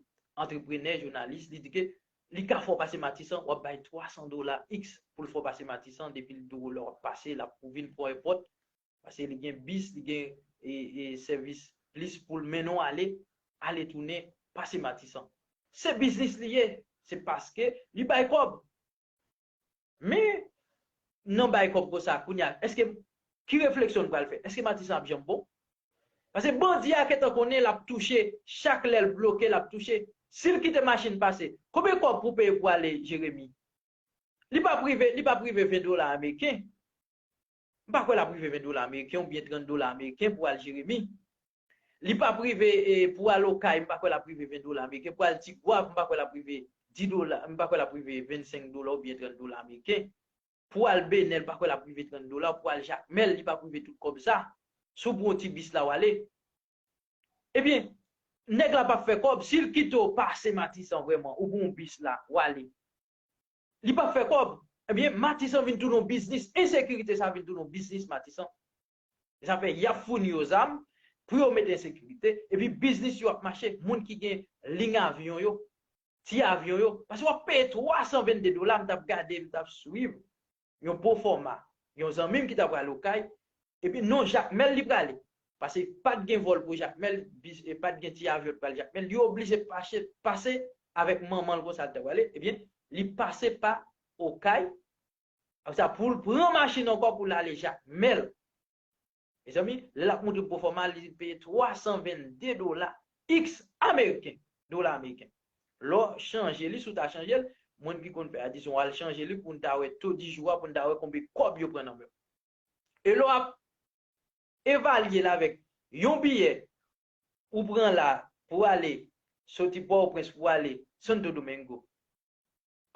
antreprenè, jounalis, li di ke li ka fè w pase Matisan, w ap bay twa san dola X pou l fè w pase Matisan, depi l di w lè w ap pase, l ap pou vin pran èpòt, paske li gen bis, li gen, e, e, sèvis plis pou l mennen w ale, ale tounen, pase Matisan. Se biznis li ye, se paske li bay kòb. Men, nan bay kòb konsa, kounye a, èske, ki refleksyon n pral fè? Èske Matisan ap janm bon? Paske bandi a gentan konnen l ap touche, chak lè l bloke, l ap touche. Si l kite machin pase, konbyen kòb pou peye pou ale Jeremi? Li p ap rive, li p ap rive ven dola ameriken. M pa kwè l ap rive ven dola ameriken oubyen trant dola ameriken pou al Jeremi. Li p ap rive, e, pou al Okay, m pa kwè l ap rive ven dola ameriken. Pou al Tigwav, m pa kwè l ap rive dis dola, m pa kwè l ap rive vennsenk dola oubyen trant dola ameriken. Pou al Benè, m pa kwè l ap rive trant dola. Pou al Jakmèl, li p ap rive tout kòb sa. Si w pran yon ti bis la, w ale. Ebyen, nèg la p ap fè kòb. Si l kite w pase Matisan vrèman, ou pran yon bis la, w ale. Li p ap fè kòb. Ebyen, Matisan vin tounen yon biznis. Ensekirite sa vin tounen yon biznis, Matisan. E sa fè y ap founi yo zam pou yo mete ensekirite. Epi biznis yo ap mache. Moun ki gen liy avyon yo, ti avyon yo. Paske w ap peye twa san vennde dola, m t ap gade, m t ap swiv yon pwofòma, yon zanmi m ki t ap prale Okay, epi non Jakmèl li prale. Paske pa t gen vòl pou Jakmèl, bis, e pa t gen ti avyon ki pral Jakmèl, li oblije pase, pase avèk manman l konsa l t ap prale, ebyen, li pase pa Okay, apre sa pou l pran machin ankò pou l ale Jakmèl. Mezanmi, lè l ap montre pwofòma, li peye twa san vennde dola X ameriken, dola ameriken. Lè w chanje li, si w ta chanje l, moun ki konn fè a, dizon, al chanje li pou n ta wè to di jou a, pou n ta wè konbyen kòb yo pran nan men w. E lè w ap evalye l avèk yon biyè ou pran la pou ale, soti Pòtoprens pou ale Santo Domingo,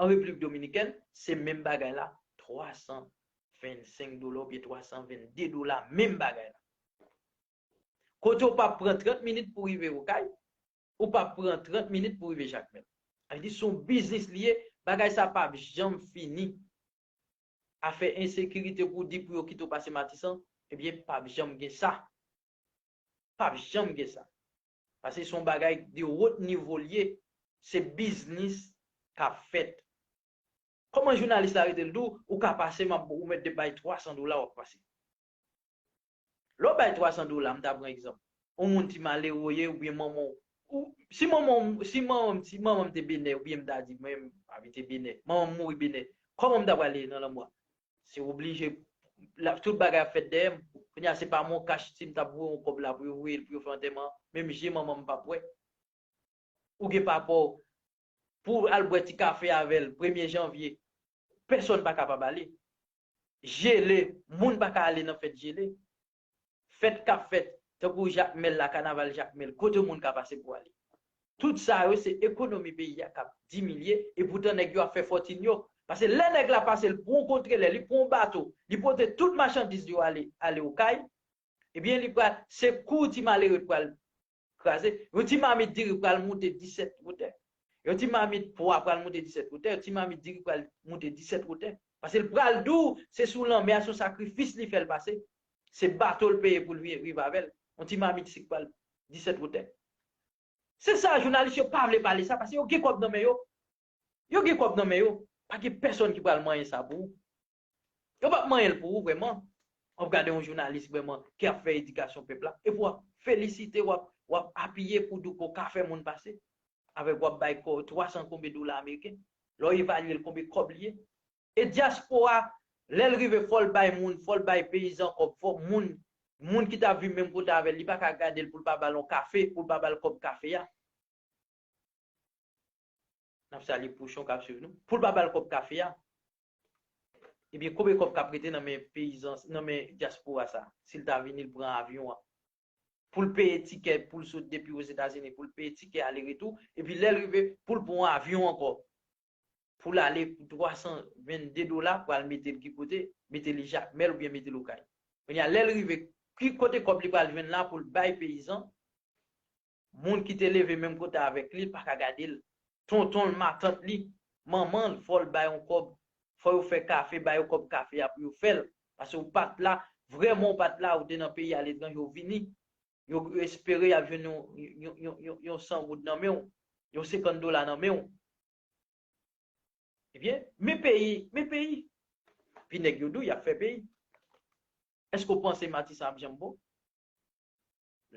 an Repiblik Dominikèn, se menm bagay la, twa san vennsenk dola oubyen twa san vennde dola, menm bagay la. Kote w p ap pran trant minit pou rive Okay, ou p ap pran trant minit pou rive Jakmèl. Sa vle di, se yon biznis li ye, bagay sa p ap janm fini. Afè ensekirite pou w di pou yo kite w pase Matisan, ebyen, p ap janm gen sa. P ap janm gen sa. Paske se yon bagay de wot nivo l ye, se biznis k ap fèt. Kòman jounalis la rete l di w, ou ka pase, m ap, ou mèt bay twa san dola, w ap pase. Lè w bay twa san dola, m ta pran egzanp. Yon moun ti malere w ye, oubyen manman w. Ou, si manman w, si manman m, si manman m te Benè, oubyen m ta di, mwen, m abite Benè. Manman m mouri Benè. Kòman m ta prale nan lanmò a? Se oblije, la, tout bagay ap fèt dèyè m. Kounye a se pa Moncash, si m t ap voye yon kòb la pou yo voye l, pou yo fè antèman, menm je manman m p ap wè. Ou gen papa w, pou w al bwè ti kafe avè l, premye janvye, pèsòn pa kapab ale. Jele, moun pa ka ale nan fèt jele. Fèt k ap fèt, tankou Jakmèl la, kanaval Jakmèl, kote moun ka pase pou ale? Tout sa yo, se ekonomi peyi a k ap diminye, epoutan nèg yo ap fè fòtin yo. Paske lè nèg la pase, l pran yon kontrelè, li pran yon bato, li pote tout machandiz yo ale, ale Okay, ebyen, li pral, se kou ti malere pral kraze. Yon ti mamit diri pral moute disèt wotè. Yon ti mamit pwa pral moute disèt wotè. Yon ti mamit diri pral moute disèt wotè. Paske l pral di w, se sou lanmè a, se yon sakrifis li fè l pase. Se bato l peye pou l vin rive avè l. Yon ti mamit sik pral disèt wotè. Se sa, jounalis yo pa vle pale sa, paske yo gen kòb nan men yo. Yo gen kòb nan men yo. Pa gen pèsòn ki pral manyen sa pou ou. Yo p ap manyen l pou ou vrèman. W ap gade yon jounalis vrèman ki ap fè edikasyon pèp la. Epi w ap felisite, w ap, w ap apiye pou di w ke w ka fè moun pase. Avèk w ap bay kò twa san konbe dola ameriken. Lè w evalye l konbe kòb li ye. E dyaspora, lè l rive, fò l bay moun, fò l bay peyizan kòb, fò moun, moun ki t ap viv menm kote avè l, li pa ka gade l pou l pa ba l yon kafe, pou l pa ba l kòb kafe a. N ap salye Pouchon k ap swiv nou. Pou l pa ba l kòb kafe a. Ebyen, konbyen kòb k ap rete nan men peyizan, nan men dyaspora sa, si l ta vini, l pran avyon an? Pou l peye tikè, pou l sot depi Ozetazini, pou l peye tikè ale retou, epi lè l rive, pou l pran yon avyon ankò, pou l ale pou twa san vennde dola, pou al mete l ki kote, mete li Jakmèl oubyen mete l Okay. Kounye a, lè l rive, ki kote kòb li pral jwenn la pou l bay peyizan? Moun ki te leve menm kote avèk li, li pa ka gade l. Tonton l, matant li, manman l, fò l bay yon kòb, fò yo fè kafe, ba yo kòb kafe a pou yo fè l. Paske ou pa t la, vrèman ou pa t la, ou te nan peyi aletranje, ou vini. Yo, yo espere y ap jwenn yon, yon, yon, yon, yon san goud nan men w, yon senkant dola nan men w. Ebyen, men peyi, men peyi. Pi nèg yo di w y ap fè peyi. Èske w panse Matisan ap janm bon?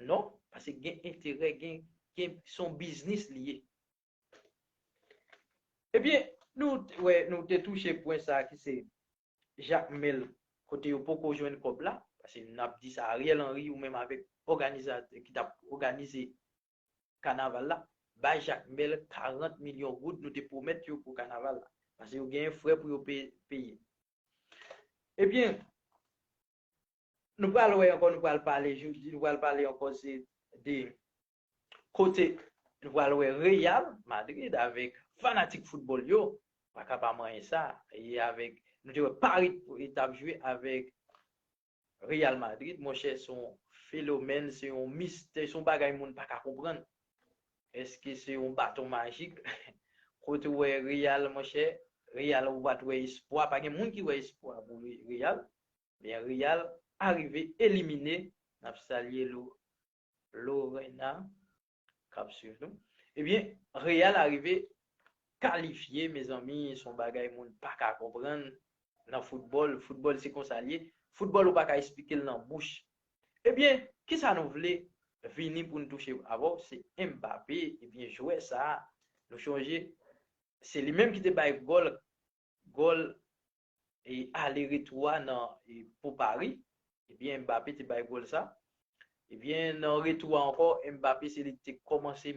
Non, paske gen enterè, gen, gen, se yon biznis li ye. Ebyen, nou t-, wè, nou te touche pwen sa ki se Jakmèl, kote yo poko jwenn kòb la, paske n ap di sa, Ariel Henry ou menm avèk òganizatè ki t ap òganize kanaval la, bay Jakmèl karant milyon goud nou te pwomèt yo pou kanaval la. Paske yo genyen frè pou yo pe-, peye. Ebyen, nou pral wè ankò, nou pral pale jodi, nou pral pale ankò se de kote nou pral wè Real Madrid avèk fanatik foutbòl yo, pa ka pa manyen sa, e avèk, nou te wè Paris t ap jwe avèk Real Madrid, monchè, se yon fenomèn, se yon mistè, se yon bagay moun pa ka konprann. Èske se yon baton majik? Kote w wè Real, monchè, Real ou pa t wè espwa, pa gen moun ki wè espwa pou Re-, Real. Men Real arive elimine, n ap salye Lo-, Lorena k ap swiv nou. Ebyen, Real arive kalifye, mezanmi, se yon bagay moun pa ka konprann nan foutbòl. Foutbòl se konsa l ye. Foutbòl ou pa ka esplike l nan bouch. Ebyen, kisa nou vle vini pou n touche avè w? Se Mbappé, ebyen, jwè sa a, nou chonje, se li menm ki te bay gòl, gòl e ale retou a nan, e pou Paris, ebyen, Mbappé te bay gòl sa. Ebyen, nan retou a ankò, Mbappé se li ki te kòmanse,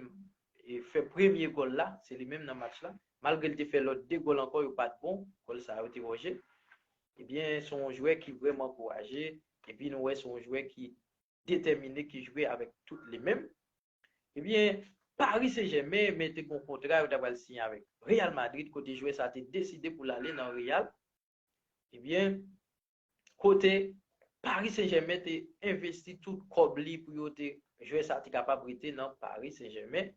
e fè premye gòl la, se li menm nan match la. Malgre li te fè lòt de gòl ankò, yo pa t bon, gòl sa yo te wòje. Ebyen, se yon jwè ki vrèman kouraje, epi nou wè se yon jwè ki detèmine, ki jwe avèk tout li menm. Ebyen, Paris Saint-Germain mete gen yon kontra yo ta pral siyen avèk Real Madrid, kote jwè sa te deside pou l ale nan Real. Ebyen, kote Paris Saint-Germain te envesti tout kòb li pou yo te, jwè sa te kapab rete nan Paris Saint-Germain.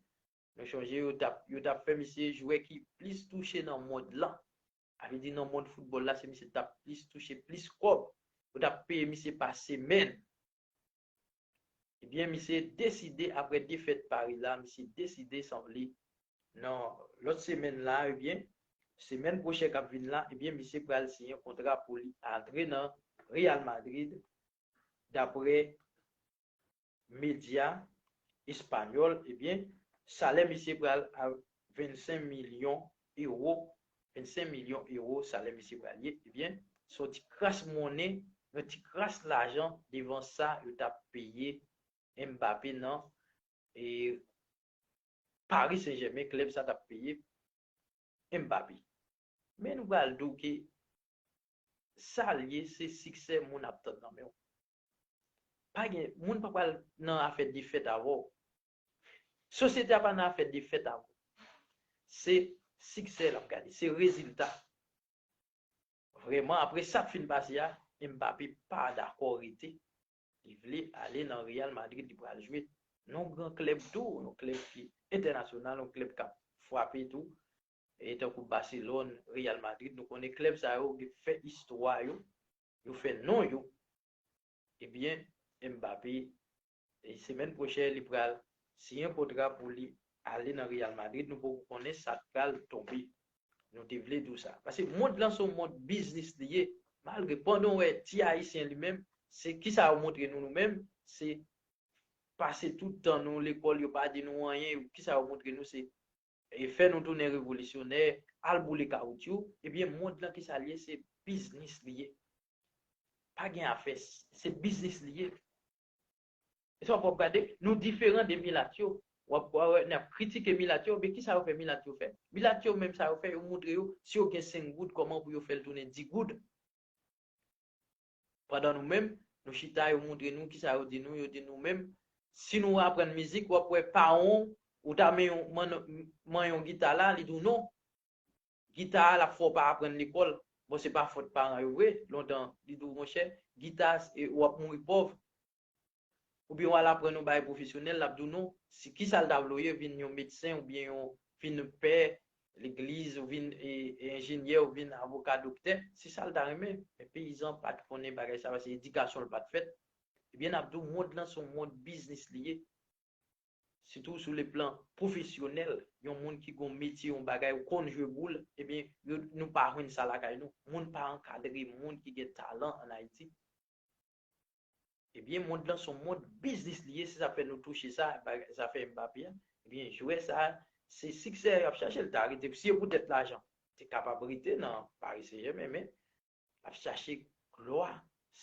Nou chonje yo t ap, yo t ap fè misye jwè ki plis touche nan mond lan. Sa vle di nan mond foutbòl la, se misye t ap plis touche plis kòb. Yo t ap peye misye pa semèn. Ebyen, misye deside, apre defèt Paris la, misye deside sanble nan lòt semèn la, ebyen, semèn pwochèn k ap vin la, ebyen, misye pral siyen kontra pou li antre nan Real Madrid, dapre medya espanyòl, ebyen, salè misye pral a vennsenk milyon ewo, vennsenk milyon ewo salè misye pral ye, ebyen, se yon ti kras monnen yon ti kras lajan devan sa yo t ap peye Mbappé nan e Paris Saint-Germain, klèb sa t ap peye Mbappé. Men nou pral di w ke sa l ye, se siksè moun ap tann nan men w. Pa gen, moun pa pral nan afè defèt avè w. Sosyete a pa nan afè defèt avè w. Se siksè l ap gade, se rezilta. Vrèman, apre sa k fin pase a, Mbappé pa dakò rete. Li vle ale nan Real Madrid, li pral jwe nan yon gran klèb tou, yon klèb ki entènasyonal, yon klèb k ap frape tou. E tankou Barcelone, Real Madrid, nou konnen klèb sa yo fè istwa yo, yo fè non yo. Ebyen, Mbappé, e semèn pwochèn, li pral siyen kontra pou li ale nan Real Madrid. Nou poko konnen sa k pral tonbe. Nou te vle di w sa. Paske mond lan se yon mond biznis li ye. Malgre pandan w wè ti Ayisyen li menm, se kisa yo montre nou nou menm, se pase tout tan nou lekòl, yo pa di nou anyen, kisa yo montre nou se e fè nou tounen revolisyonè, al boule kawotchou, ebyen mond lan kisa l ye, se biznis li ye. Pa gen afè, se biznis li ye. E sa w ap gade, nou diferan de milat yo. W ap wè, n ap kritike milat yo, men kisa yo fè milat yo fè? Milat yo menm sa yo fè, yo montre yo, si yo gen senk goud, kòman pou yo fè l tounen dis goud. Pandan nou menm, nou chita, yo montre nou kisa yo di nou, yo di nou menm, si nou aprann mizik, w ap wè paran w, ou ta men yon, man, man yon gita la, li di w non. Gita a, l ap fè w pa aprann lekòl. Bon, se pa fòt paran yo vre, lontan, li di w, monchè, gita, e, w ap mouri pòv. Oubyen w al aprann yon bagay pwofesyonèl, l ap di w non, si, kisa l ta vle w ye, vin yon medsen oubyen yon, vin pè legliz, ou vin e, e enjenyè, ou vin avoka, doktè, se sa l ta renmen. Men peyizan pa t konnen bagay sa, paske edikasyon l pa t fèt. Ebyen, n ap di w, mond lan se yon mond biznis li ye. Sitou sou le plan pwofesyonèl, yon moun ki gon metye, yon bagay, ou konn jwe boul, ebyen, yo, nou pa jwenn sa lakay nou. Moun pa ankadre moun ki gen talan ann Ayiti. Ebyen, mond lan se yon mond biznis li ye, se sa k fè nou touche sa, ba-, zafè Mbappé a. Ebyen, jwè sa, se siksè y ap chache, l ta rete, si se poutèt lajan, te kapab rete nan Paris Saint-Germain, men l ap chache glwa,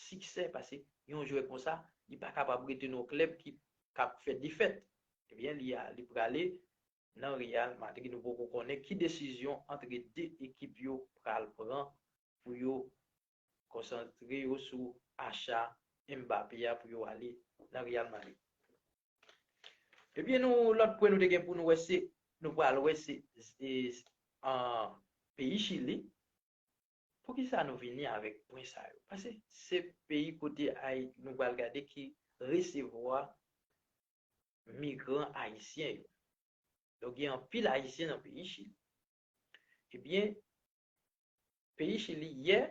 siksè, paske yon jwè konsa, li pa kapab rete nan yon klèb ki, k ap fè defèt. Ebyen, li a, li prale nan Real Madrid. Nou poko konnen ki desizyon ant de ekip yo pral pran pou yo konsantre yo sou acha Mbappé a pou yo ale nan Real Madrid. Ebyen, nou, lòt pwen nou te gen pou nou wè, se, nou pral wè, se, se, an, peyi Chili. Poukisa nou vini avèk pwen sa yo? Paske se peyi kote Ay-, nou pral gade ki resevwa migran ayisyen yo. Donk, gen anpil Ayisyen nan peyi Chili. Ebyen, peyi Chili, yè,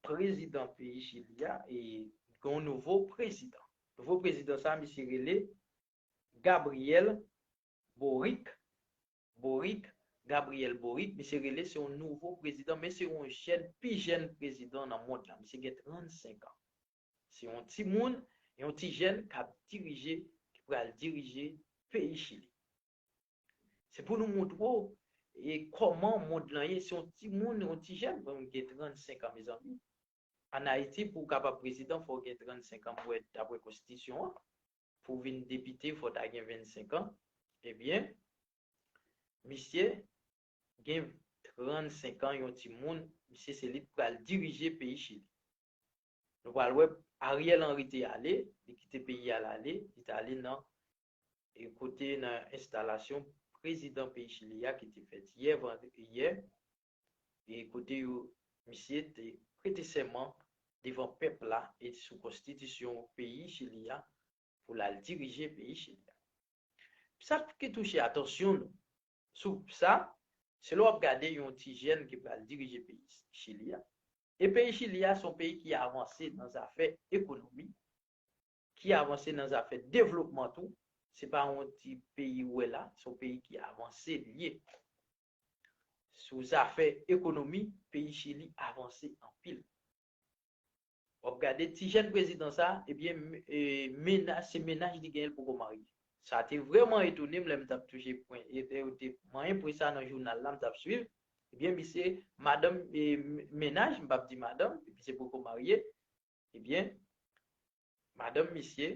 prezidan peyi Chili a, e, gen yon nouvo prezidan. Nouvo prezidan sa, misye rele Gabriel Boric. Boric, Gabriel Boric, misye rele, se yon nouvo prezidan, men se yon jèn, pi jèn prezidan nan mond lan. Misye gen trannsenk an. Se yon timoun, yon ti jèn k ap dirije, ki pral dirije peyi Chili. Se pou nou montre w, e, kòman mond lan ye. Se yon timoun, yon ti jèn, bon, gen trannsenk an, mezanmi. Ann Ayiti, pou w kapab prezidan, fò w gen trannsenk an, mwen, daprè konstitisyon an. Pou w vin depite, fò w ta gen vennsenk an. Ebyen, misye gen trannsenk an, yon timoun, misye se li k pral dirije peyi Chili. Nou pral wè Ariel Henry te ale, li kite peyi a, l ale, li t ale nan, e, kote nan enstalasyon prezidan peyi Chili a ki te fèt yè, vandredi, yè, e kote yo, misye te prete sèman devan pèp la e sou konstitisyon peyi Chili a pou l al dirije peyi Chili a. Sa ki touche atansyon nou sou sa, se lè w ap gade yon ti jèn ki pral dirije peyi Chili a. E peyi Chili a se yon peyi ki avanse nan zafè ekonomi, ki avanse nan zafè devlopman tou. Se pa yon ti peyi ou wè la, se yon peyi ki avanse li ye. Sou zafè ekonomi, peyi Chili avanse anpil. W ap gade ti jèn prezidan sa, ebyen, m-, e, mena-, se mennaj li genyen, l poko marye. Sa te vrèman etone m lè m t ap touche pwen, e, e, yo te manyen pwen sa nan jounal la, m t ap swiv. Ebyen, misye, madanm, e, m-, mennaj, m p ap di madanm, misye poko marye. Ebyen, madanm misye,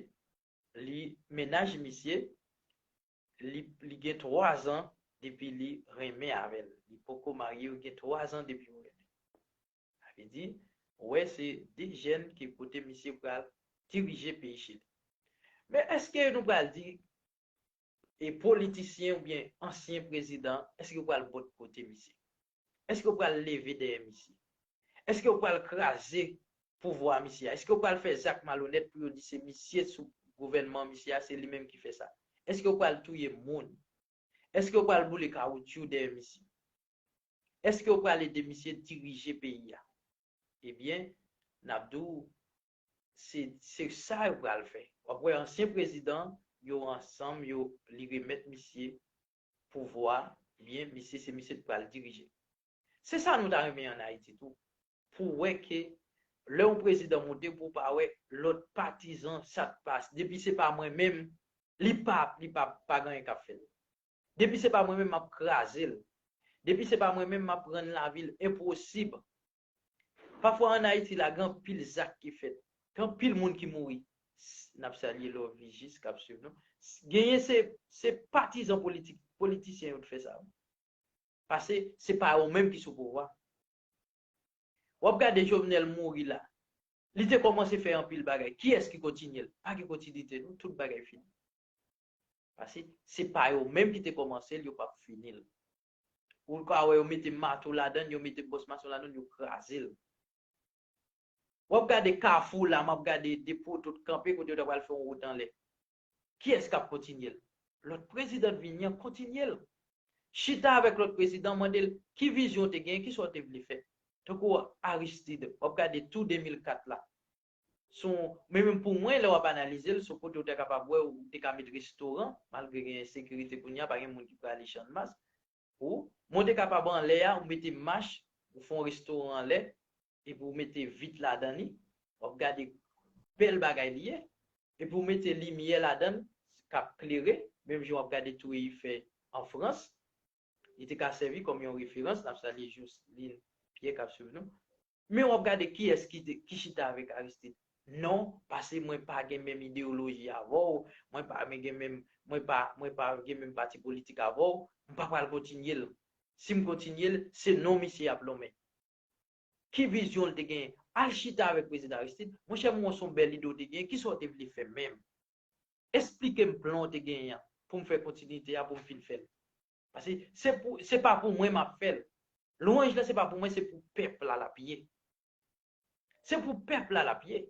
li, mennaj misye, li, li gen twa zan depi li renmen avè l. Li poko marye, yo gen twa zan depi yo renmen. Sa vle di, ou wè, se de jèn ki kote misye pral dirije peyi Chili. Men èske nou pral di e politisyen oubyen ansyen prezidan, èske yo pral bòt kote misye? Èske yo pral leve dèyè misye? Èske yo pral kraze pouvwa misye a? Èske yo pral fè zak malonèt pou yo di se misye sou gouvènman misye a, se li menm ki fè sa? Èske yo pral touye moun? Èske yo pral boule kawotchou dèyè misye? Èske yo pral ede misye dirije peyi a? Ebyen, n ap di w, se, se sa yo pral fè. W ap wè ansyen prezidan, yo ansanm, yo, li remèt misye pouvwa, ebyen, misye, se misye ki pral dirije. Se sa nou ta renmen ann Ayiti tou. Pou w wè ke lè yon prezidan monte, pou w pa wè lòt patizan sa k pase. Depi se pa mwen menm, li pa, li pa, pa gen anyen k ap fè l. Depi se pa mwen menm, m ap kraze l. Depi se pa mwen menm, m ap rann lavi l enposib. Pafwa ann Ayiti la, gen anpil zak ki fèt. Gen anpil moun ki mouri. S-, n ap salye Love Vigis k ap swiv nou. S-, genyen se, se patizan politik, politisyen yo t fè sa. Paske se pa yo menm ki sou pouvwa. W ap gade Jovenel mouri la. Li te kòmanse fè anpil bagay. Kiyès ki kontinye l? Pa gen kontinite, non. Tout bagay fini. Paske se pa yo menm ki te kòmanse l, yo p ap fini l. Ou ka wè yo mete mato ladan l, yo mete bòs mason ladan l, yo kraze l. W ap gade Kafou la, m ap gade de poto k kanpe kote yo ta pral fè yon wout anlè. Kiyès k ap kontinye l? Lòt prezidan k vini an kontinye l. Chita avèk lòt prezidan, mande l ki vizyon w te genyen, kisa w te vle fè. Tankou Aristide, w ap gade tou de mil kat la. Se yon, men menm pou mwen, lè w ap analize l, se yon kote w te kapab wè, ou te ka met restoran, malgre gen ensekirite kounye a, pa gen moun ki prale Channmas. Ou, men w te kapab anlè a, ou mete mach, ou fè yon restoran anlè, epi w mete vit ladan li, w ap gade bèl bagay li ye, epi w mete limyè ladan l, k ap klere, menm jan w ap gade tou Eyifè an Frans, li te ka sèvi kòm yon referans, n ap salye Joseline Pierre k ap swiv nou. Men w ap gade kiyès ki te, ki chita avèk Aristide. Non, paske mwen pa gen menm ideyoloji avè w, mwen pa men gen menm, mwen pa, mwen pa gen menm pati politik avè w, m pa pral kontinye l. Si m kontinye l, se non misye y ap lonmen. Ki vizyon l te genyen? Al chita avèk prezidan Aristide. Monchè, m wè se yon bèl ide w te genyen. Kisa w te vle fè menm? Esplike m plan w te genyen an pou m fè kontinite a, pou m fin fè l. Paske se pou, se pa pou mwen m ap fè l. Lwanj lan se pa pou mwen, se pou pèp la l ap ye. Se pou pèp la l ap ye.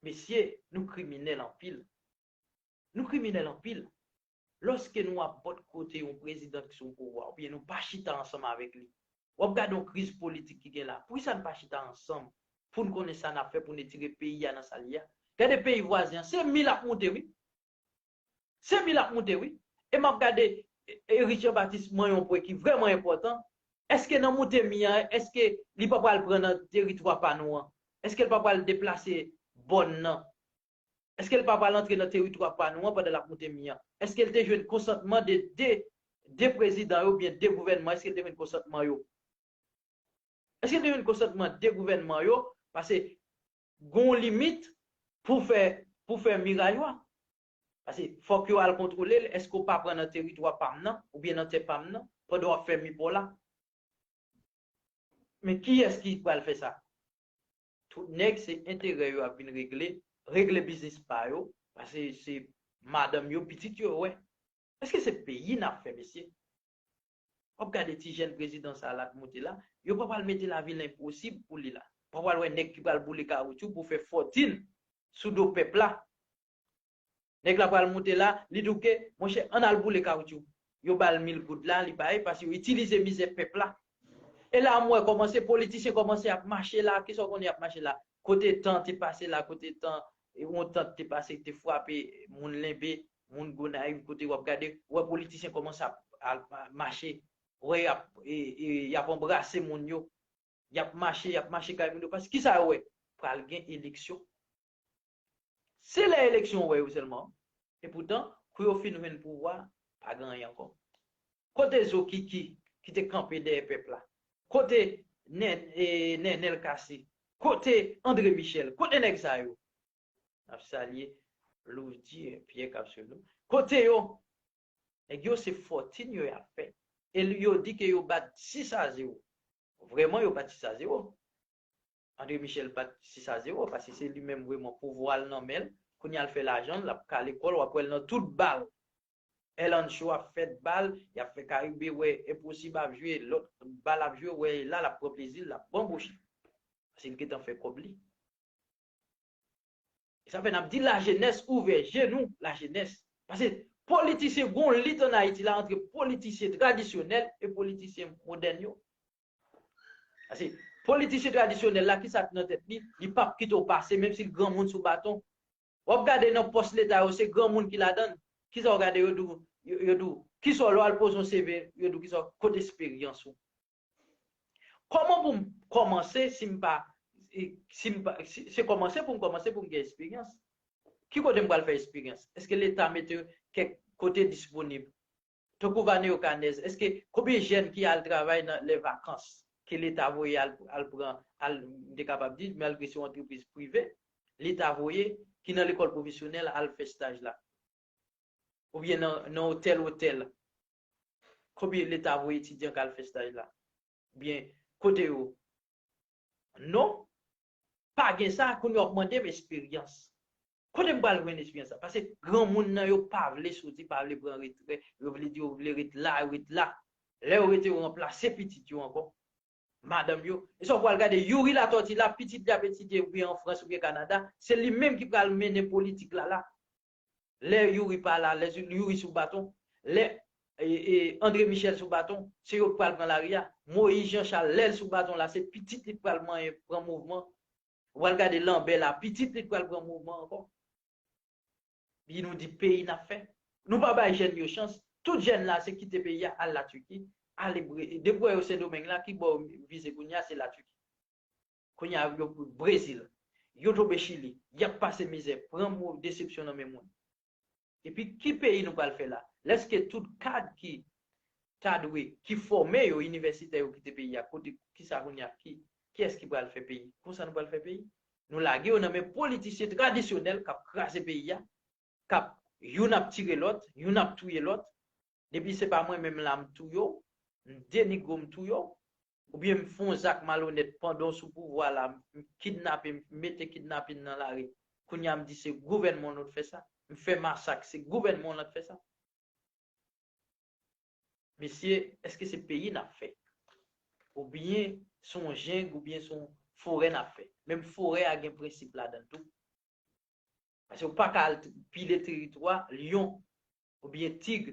Mesye, nou kriminèl anpil. Nou kriminèl anpil. Lòske nou ap bòt kote yon prezidan ki sou pouvwa, oubyen nou pa chita ansanm avèk li, w ap gade yon kriz politik ki gen la. Poukisa n pa chita ansanm pou n konnen sa n ap fè pou n retire peyi a nan sa l ye a? Gade peyi vwazen an, se mi l ap moute, wi. Se mi l ap moute, wi. E m ap gade Eric Jean Baptiste, mwen yon pwen ki vrèman enpòtan. Èske nan moute mi an, èske li pa pral pran nan teritwa pa nou an? Èske l pa pral deplase bòn nan? Èske l pa pral antre nan teritwa pa nou an pandan l ap moute mi an? Èske l te jwenn konsantman de de, de prezidan yo oubyen de gouvènman? Èske l te jwenn konsantman yo? Èske l te jwenn konsantman de gouvènman yo? Paske gon limit pou fè, pou fè miray yo a. Paske fòk yo al kontwole l. Èske w pa pran nan teritwa pa m nan, oubyen nan tè pa m nan, pandan w ap fè mi pa w la? Men kiyès ki pral fè sa? Tout nèg se enterè yo ap vin regle, regle biznis pa yo, paske se madanm yo, pitit yo yo wè. Èske se peyi n ap fè, mesye? W ap gade ti jèn prezidan sa la k moute la, yo pa pral mete lavi l enposib pou li la. Pa pral wè nèg ki pral boule kawotchou pou fè fòtin sou do pèp la. Nèg la pral moute la, li di w ke, monchè, ann al boule kawotchou. Yo ba l mil goud la, li bay, paske yo itilize mizè pèp la. E la m wè kòmanse, politisyen kòmanse ap mache la, kisa w konnen y ap mache la? Kote tan te pase la, kote tan, e, yon tan te pase, te frape moun Lenbe, moun Gonayiv, kote w ap gade, w wè politisyen kòmanse ap, ap mache, w wè y ap, e, e, y ap anbrase moun yo, y ap mache, y ap mache kay moun yo, paske kisa yo wè? Pral gen eleksyon. Se lè eleksyon w wè yo sèlman. Epoutan, kou yo fin jwenn pouvwa, pa gen anyen ankò. Kote Zo Kiki ki te kanpe dèyè pèp la? Kote Nè-, e, Nènèl Cassy? Kote André Michel? Kote nèg sa yo? N ap salye Louvdier Pierre k ap swiv nou. Kote yo? Nèg yo se fòtin yo y ap fè. E yo di ke yo bat sis a zewo. Vrèman, yo bat sis a zewo. André Michel bat sis a zewo, paske se li menm vrèman pouvwa l nan men l. Kounye a l fè lajan l, l ap ka lekòl, w ap wè l nan tout bal. Elancho ap fèt bal, y ap fè Karibe wè Enposib ap jwe, lòt bal ap jwe, wè e la, l ap pran plezi l, l ap banboche. Paske l gentan fè kòb li. E sa fè n ap di lajenès ouvè je nou, lajenès. Paske politisyen, gon lit ann Ayiti la antre politisyen tradisyonèl e politisyen modèn yo. Paske politisyen tradisyonèl la, kisa k nan tèt li? Li p ap kite w pase, menm si l granmoun sou baton. W ap gade nan pòs leta yo, se granmoun ki ladan l. Kisa w gade, yo di w, yo, yo di w, kisa w, lè w al poze yon C V, yo di w, kisa w, kote esperyans ou? Kòman pou m kòmanse si m pa, si m pa, si, se kòmanse pou m kòmanse pou m gen esperyans. Ki kote m pral fè esperyans? Èske leta mete kèk kote disponib? Tankou Vaneo Canez, èske konbyen jèn ki al travay nan lè vakans ke leta voye al, al pran, al, m te kapab di, malgre se yon antrepriz prive, leta voye, ki nan lekòl pwofesyonèl al fè staj la? Oubyen nan, nan otèl, otèl. Konbyen leta voye etidyan k al fè staj la? Oubyen kote yo? Non, pa gen sa, kounye a w ap mande m esperyans. Kote m pral jwenn esperyans sa? Paske granmoun nan yo pa vle soti, pa vle pran retrè, yo vle di yo vle ret la, yo ret la. Lè yo rete, yo ranplase pitit yo ankò. Madanm yo. E sa w pral gade, Youri Latortue la, pitit li ap etidye oubyen an Frans oubyen Kanada, se li menm ki pral mennen politik la la. Lè Youri pa la, lè Youri sou baton, lè e, e, André Michel sou baton, se yo k pral pran lari a. Moïse Jean Charles, lè l sou baton la, se pitit li k pral manyen, pran mouvman. Ou pral gade Lambert la, pitit li k pral pran mouvman ankò. Epi nou di peyi n ap fè. Nou pa bay jèn yo chans. Tout jèn la, se kite peyi a, al Latiki, ale Bre-, depi w wè yo Sendomeng la, ki bò yo vize kounye a, se Latiki. Kounye a, yo Brezil. Yo tonbe Chili. Y ap pase mizè, pran mo desepsyon nan men moun. Epi ki peyi nou pral fè la? Lèske tout kad ki ta dwe, ki fòme yo, inivèsitè yo kite peyi a, kote, kisa kounye a, ki, kiyès ki pral fè peyi? Konsa nou pral fè peyi? Nou lage yo nan men politisyen tradisyonèl k ap kraze peyi a, k ap, youn ap tire lòt, youn ap touye lòt. Depi se pa mwen menm la m touye w, m denigre w, m touye w, oubyen m fè yon zak malonèt pandan w sou pouvwa la, m kidnape, m mete kidnapin nan lari. Kounye a m di se gouvènman w t fè sa. M fè masak, se gouvènman w t fè sa. Mesye, èske se peyi n ap fè? Oubyen se yon jeng, oubyen se yon forè n ap fè? Menm forè a gen prensip ladan l tou. Paske ou pa ka al t-, pile teritwa lyon oubyen tig.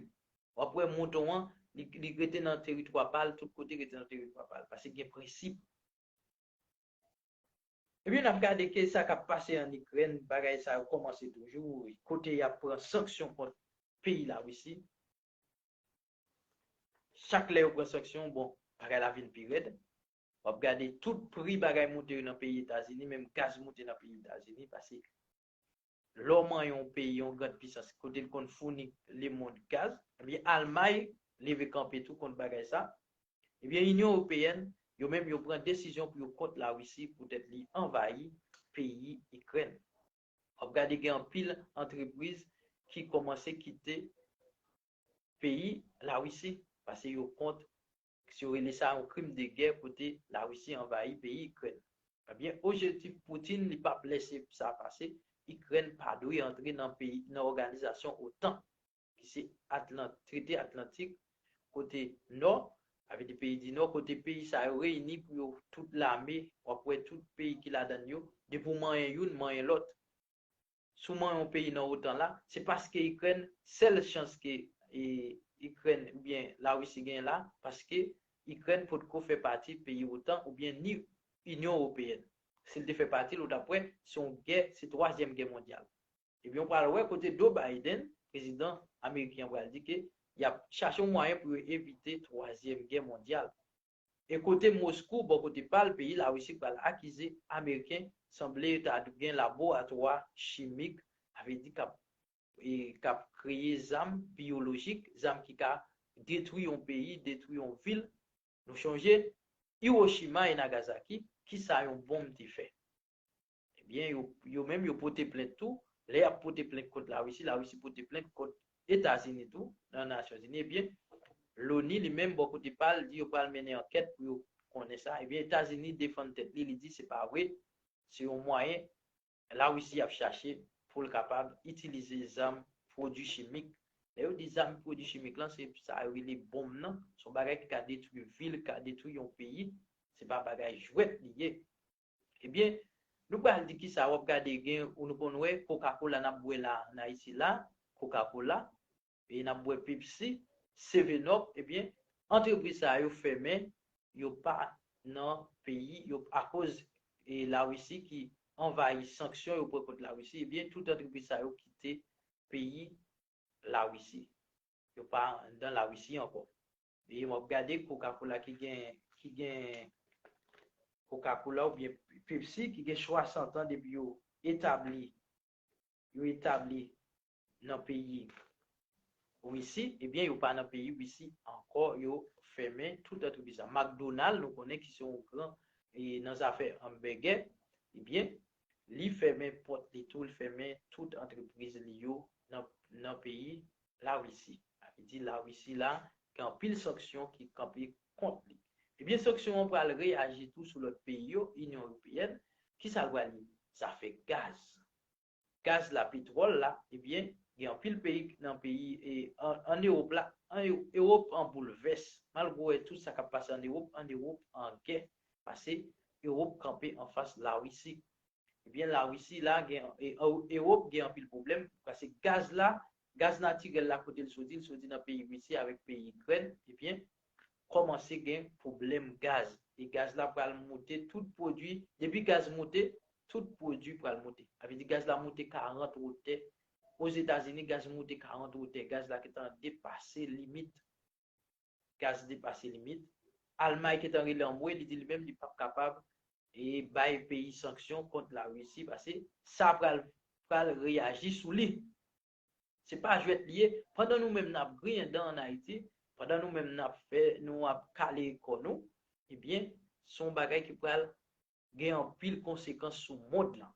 W ap wè mouton an, li, li rete nan teritwa pa l, tout kote rete nan teritwa pa l. Paske gen prensip. Ebyen, n ap gade ke sa k ap pase ann Ikrèn, bagay sa yo kòmanse toujou, kote y ap pran sanksyon kont peyi Larisi. Chak lè yo pran sanksyon, bon, bagay la vin pi rèd. W ap gade tout pri bagay moute yo nan peyi Etazini, menm gaz moute nan peyi Etazini, paske lè w manyen yon peyi, yon grand pisans, kote l konn founi lemonn gaz, ebyen, Almay leve kanpe tou kont bagay sa. Ebyen, Inyon Ewopeyèn, yo menm, yo pran desizyon pou yo kont Larisi poutèt li anvayi peyi Ikrèn. W ap gade gen anpil antrepriz ki kòmanse kite peyi Larisi, paske yo kont, yo rele sa yon krim de gè kote Larisi anvayi peyi Ikrèn. Ebyen, objektif Putin, li p ap lèse sa pase, Ikrèn pa dwe antre nan peyi, nan òganizasyon otan, ki se Atlant-, Trete Atlantik, kote Nò, sa vle di peyi di Nò, kote peyi sa yo reyini pou yo tout lame, w ap wè tout peyi ki ladan l yo, depi w manyen youn, manyen lòt. Si w manyen yon peyi nan otan la, se paske Ikrèn, sèl chans ke, e, Ikrèn oubyen Larisi genyen la, paske Ikrèn potko fè pati peyi otan oubyen ni Inyon Ewopeyèn. Si l te fè pati, l ou t ap wè, se yon gè, se twazyèm gè mondyal. Ebyen, w pral wè kote Joe Biden, prezidan ameriken an, pral di ke y ap chache yon mwayen pou yo evite twazyèm gè mondyal. E kote Moskou, bò kote pa l, peyi Larisi pral akize Ameriken, sanble yo ta gen laboratwa chimik, sa vle di k ap, e, k ap kreye zam biyolojik, zam ki ka detwi yon peyi, detwi yon vil. Nou chonje Hiroshima e Nagasaki, kisa yon bonm te fè? Ebyen, yo, yo menm yo pote plent tou. Lè y ap pote plent kont Larisi, Larisi pote plent kont Etazini tou, nan Nasyonzini. Ebyen, Loni li menm, bò kote pa l, di yo pral mennen ankèt pou yo konnen sa. Ebyen, Etazini defann tèt li, li di se pa vre, se yon mwayen Larisi ap chache pou l kapab itilize zam, pwodui chimik. Lè yo di zam, pwodui chimik lan, se sa yo rele bonm nan. Se yon bagay ki ka detwi vil, ka detwi yon peyi. Se pa bagay jwèt li ye. Ebyen, nou pral di kisa w ap gade gen, ou nou konn wè Coca-Cola n ap bwè la ann Ayiti la, Coca-Cola, e n ap bwè Pepsi, Seven Up, ebyen, antrepriz sa yo fèmen, yo pa nan peyi, yo akoz e Larisi ki anvayi sanksyon yo pran kont Larisi, ebyen, tout antrepriz sa yo kite peyi Larisi. Yo pa anndan Larisi ankò. E m ap gade Coca-Cola ki gen, ki gen Coca-Cola oubyen Pepsi ki gen swasant an depi yo etabli, yo etabli nan peyi Risi, ebyen, yo pa nan peyi Risi ankò, yo fèmen tout antrepriz la. McDonald, nou konnen ki se yon gran e, nan zafè anbègè, ebyen, li fèmen pòt li tou, li fèmen tout antrepriz li yo nan, nan peyi Larisi. Sa vle di Larisi la, gen anpil sanksyon ki kanpe kont li. Ebyen, sanksyon an pral reyaji tou sou lòt peyi yo, Inyon Ewopeyèn. Kisa l pral ye? Zafè gaz. Gaz la, petwòl la, ebyen, gen anpil peyi nan peyi e, an, an Ewòp la, an Ew- Ewòp an boulvès. Malgre w wè tout sa k ap pase an Ewòp, an Ewòp an gè, pase Ewòp kanpe anfas Larisi. Ebyen, Larisi la, gen, e, Ew- Ewòp gen anpil pwoblèm, pase gaz la, gaz natirèl la, kote l soti, l soti nan peyi Risi avèk peyi Ikrèn, ebyen, kòmanse gen pwoblèm gaz. E gaz la pral moute tout pwodui. Depi gaz moute, tout pwodui pral moute. Sa vle di gaz la moute karant wotè. Ozetazini, gaz moute karant wotè. Gaz la gentan depase limit. Gaz depase limit. Almay gentan rele anmwe, li di li menm li p ap kapab e bay peyi sanksyon kont Larisi, pase sa pral, pral reyaji sou li. Se pa jwèt li ye. Pandan nou menm n ap griyen dan ann Ayiti, pandan nou menm n ap fè, nou ap kale kò nou, ebyen, se yon bagay ki pral gen anpil konsekans sou mond lan.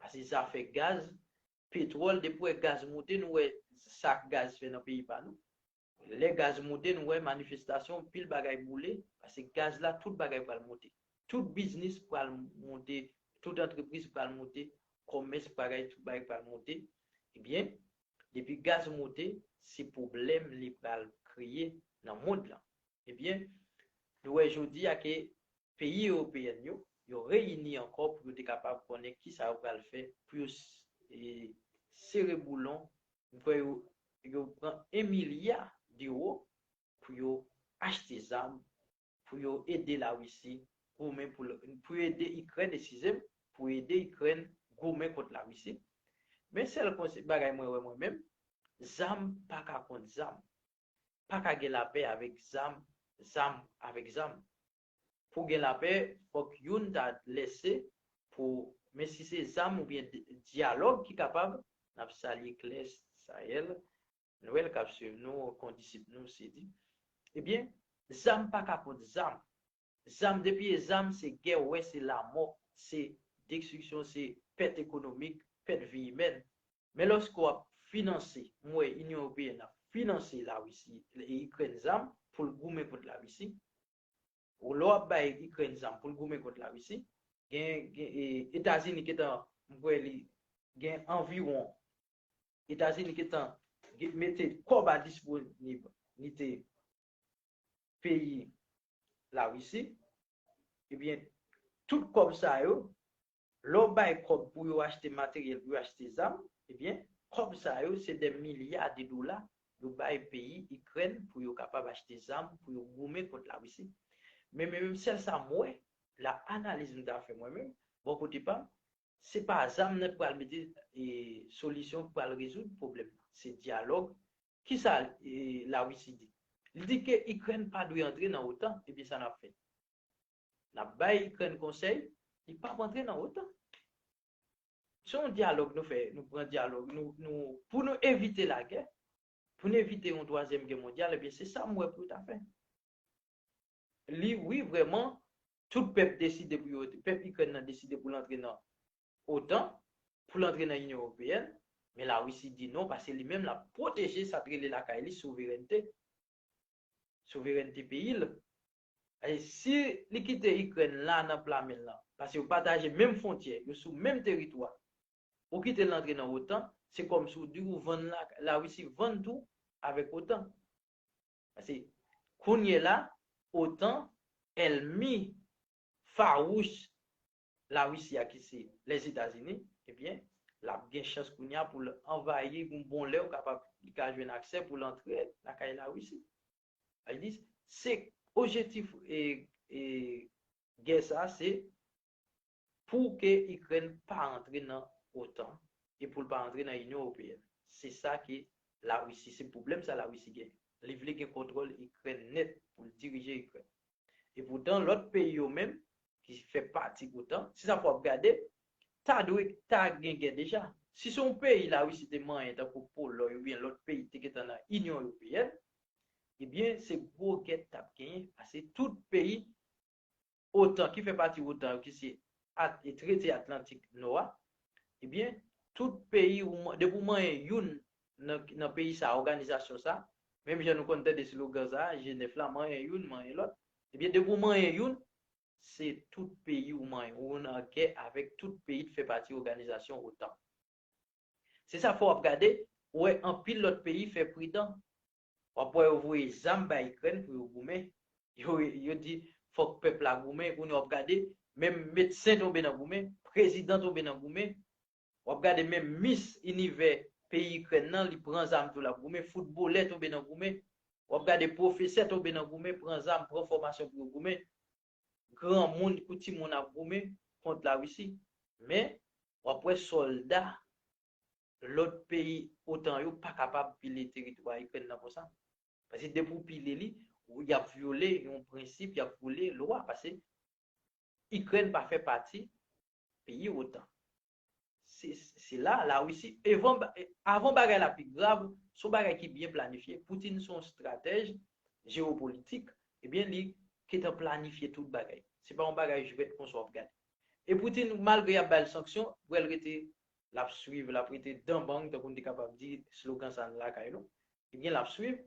Pase zafè gaz, petwòl, depi w wè gaz moute, nou wè sa gaz fè nan peyi pa nou. Lè gaz moute, nou wè manifestasyon, pil bagay boule, pase gaz la, tout bagay pral moute. Tout biznis pral moute, tout antrepriz pral moute, kòmès, bagay, tout bagay pral moute. Ebyen, depi gaz moute, se pwoblèm li pral kreye nan mond lan. Ebyen, nou wè jodi a ke peyi ewopeyèn yo, yo reyini ankò pou yo te kapab konnen kisa yo pral fè pou yo s- e, sere boulon. M kwè yo, yo pran en milya dewo pou yo achte zam, pou yo ede Larisi goumen, pou, l- pou yo ede Ikrèn, eskize m, pou yo ede Ikrèn goumen kont Larisi. Men sèl konse- bagay mwen wè mwen menm, zam pa ka kont zam. Pa ka gen lapè avèk zam, zam avèk zam. Pou gen lapè, fòk youn ta lèse pou, men si se zam oubyen di- dyalòg ki kapab, n ap salye Klè Sayèl Nwèl k ap swiv nou, kondisip nou, se di, ebyen, zam pa ka kont zam. Zam, depi e zam, se gè, w wè, se lanmò, se destriksyon, se pèt ekonomik, pèt vi imèn. Men lòske w ap finanse, m wè Inyon Ewopeyèn ap finanse Larisi, e Ikrèn zam pou l goumen kont Larisi. Ou lè w ap bay Ikrèn zam pou l goumen kont Larisi, gen, gen e, Etazini gentan, m kwè li gen anviwon, Etazini gentan gen- mete kòb a disponibite peyi Larisi, ebyen, tout kòb sa yo, lè w bay kòb pou yo achte materyèl, pou yo achte zam, ebyen, kòb sa yo, se dè milya de dola yo bay peyi Ikrèn pou yo kapab achte zam, pou yo goumen kont Larisi. Men, men menm sèl sa m wè, la analiz m ta fè mwen menm, bò kote pa m, se pa zam nan k pral mete e, solisyon k pral rezoud pwoblèm nan. Se dyalòg. Kisa e, Larisi di? Li di ke Ikrèn pa dwe antre nan OTAN, ebyen sa n ap fè? N ap bay Ikrèn konsèy, li p ap antre nan OTAN. Se yon dyalòg nou fè, nou pran dyalòg, nou, nou, pou nou evite lagè, pou nou evite yon twazyèm gè mondyal, ebyen se sa m wè pou yo ta fè. Li, wi, vrèman, tout pèp deside pou yo, pèp Ikrèn nan deside pou l antre nan, OTAN pou l antre nan Inyon Ewopeyèn, men Larisi di non, paske li menm l ap pwoteje sa k rele lakay li souverènte, souverènte peyi l. E si li kite Ikrèn la nan pla men l lan, paske yo pataje menm fwontyè, yo sou menm teritwa, ou kite l antre nan OTAN, se kòmsi w di ou vann la, Larisi vann tou avèk OTAN. Paske kounye la, OTAN, ènmi fawouch Larisi a ki se Lèzetazini, ebyen, l ap gen chans kounye a pou l anvayi yon bon lè, ou kapab, li ka jwenn aksè pou l antre lakay Larisi. Sa vle di, se objektif e, e, gè sa, se pou ke Ikrèn pa antre nan OTAN e pou l pa antre nan Inyon Ewopeyèn. Se sa ke Larisi, se pwoblèm sa Larisi gen. Li vle gen kontwòl Ikrèn nèt pou l dirije Ikrèn. Epoutan, lòt peyi yo menm, ki fè pati OTAN, se sa fò w ap gade, ta dwe, ta gen gè deja. Si se yon peyi Larisi te manyen tankou Polòy oubyen lòt peyi te gentan nan Inyon Ewopeyèn, ebyen, se gwo gè t ap genyen, paske tout peyi OTAN, ki fè pati OTAN yo, ki se at, e Trete Atlantik Nò a, ebyen, tout peyi, ou man-, depi w manyen youn nan, nan peyi sa, òganizasyon sa, menm jan nou konn tande slogan sa, G nèf la, manyen youn, manyen lòt, ebyen, depi w manyen youn, se tout peyi ou manyen, ou nan gè avèk tout peyi ki fè pati òganizasyon OTAN. Se sa fè w ap gade, ou wè anpil lòt peyi fè pridan. W ap wè yo voye zam bay Ikrèn pou yo goumen. Yo, yo di fòk pèp la goumen. Kounye a w ap gade, menm medsen tonbe nan goumen, prezidan tonbe nan goumen. W ap gade menm Miss Univers peyi Ikrèn nan, li pran zam tou l ap goumen, foutbolè tonbe nan goumen. W ap gade pwofesè tonbe nan goumen, pran zam, pran fòmasyon pou yo goumen. Granmoun kou timoun ap goumen kont Larisi. Men, w ap wè sòlda lòt peyi OTAN yo pa kapab pile teritwa Ikrèn nan konsa. Paske depi w pile li, ou, y ap vyole yon prensip, y ap vyole lwa, paske Ikrèn pa fè pati peyi OTAN. Se, se la, Larisi, evan, avan bagay la pi grav, se yon bagay ki byen planifye. Putin se yon estratèj jewopolitik, ebyen, li gentan planifye tout bagay. Se pa yon bagay jwèt konsa w ap gade. E Putin, malgre y ap ba l sanksyon, pral rete, l ap swiv, l ap rete dan bang, tankou n te kapab di slogan sa lakay nou. Ebyen, l ap swiv,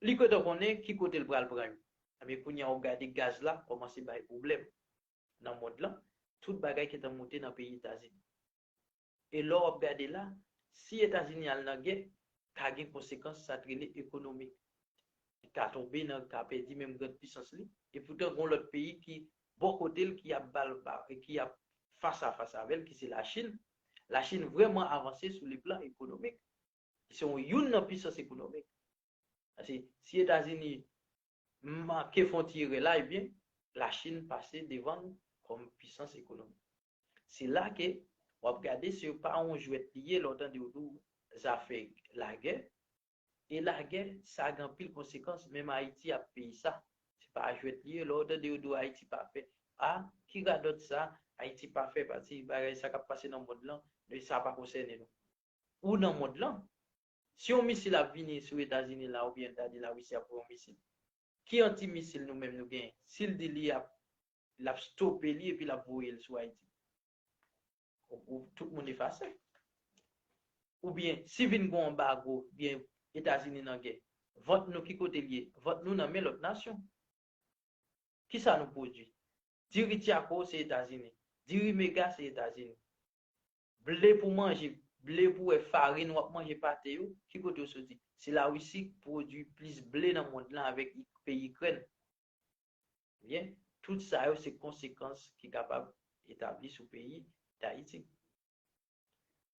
li gentan konnen ki kote l pral pran yo. Ebyen, kounye a, w ap gade gaz la kòmanse bay pwoblèm nan mond lan. Tout bagay gentan moute nan peyi Etazini. E lè w ap gade la, si Etazini al nan gè, ka gen konsekans sa k rele ekonomik. Li ka tonbe nan, ka pèdi menm grann pisans li. Epoutan, gen lòt peyi ki bò kote l, ki ap ba l, ba, ki ap fas a fas avè l, ki se Lachin. Lachin vrèman avanse sou le plan ekonomik. Li se yon, youn nan pisans ekonomik. Paske si Etazini manke fè yon ti erè la, ebyen, Lachin pase devan l kòm pisans ekonomik. Se la ke w ap gade, se pa yon jwèt li ye, lè w tande yo di w zafè lagè. E lagè, sa gen anpil konsekans, menm Ayiti ap peye sa. Se pa jwèt li ye, lè w tande yo di w Ayiti pa fè. A, ki radòt sa, Ayiti pa fè pati bagay sa k ap pase nan mond lan, men sa pa konsène nou. Ou nan mond lan. Si yon misil ap vini sou Etazini la, oubyen ta di Larisi ap voye yon misil, ki antimisil nou menm nou genyen? Si l di li ap, l ap stope li epi l ap voye l sou Ayiti, ou, ou, tout moun efase. Oubyen, si vin gen yon anbago, byen Etazini nan gè, vant nou ki kote l ye? Vant nou nan men lòt nasyon. Kisa nou pwodui? Diri Tyako se Etazini. Diri Mega se Etazini. Ble pou manje, ble pou wè farin w ap manje pate yo, ki kote yo soti? Se Larisi k pwodui plis ble nan mond lan avèk I-, peyi Ikrèn. Byen, tout sa yo se konsekans ki kapab etabli sou peyi Dayiti.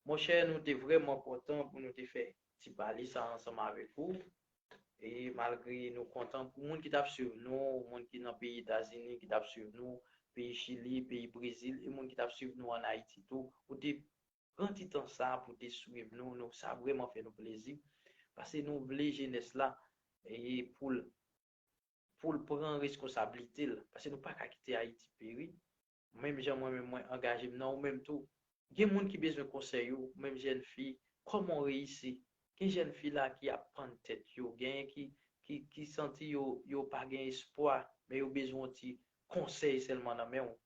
Monchè, nou te vrèman kontan pou nou te fè ti pale sa ansanm avèk ou. E malgre nou kontan pou moun ki t ap swiv nou, moun ki nan peyi Etazini ki t ap swiv nou, peyi Chili, peyi Brezil, e moun ki t ap swiv nou ann Ayiti tou, ou te pran ti tan sa pou te swiv nou, nou, sa vrèman fè nou plezi. Paske nou vle jenès la, e pou l, pou l pran reskonsablite l, paske nou pa ka kite Ayiti peri. Menm jan mwen menm mwen angaje m nan, ou menm tou. Gen moun ki bezwen konsèy ou, menm jèn fi, kòman w reyisi? Gen jèn fi la ki ap pann tèt yo, genyen ki, ki, ki santi yo, yo pa gen espwa, men yo bezwen yon ti konsèy sèlman nan men w.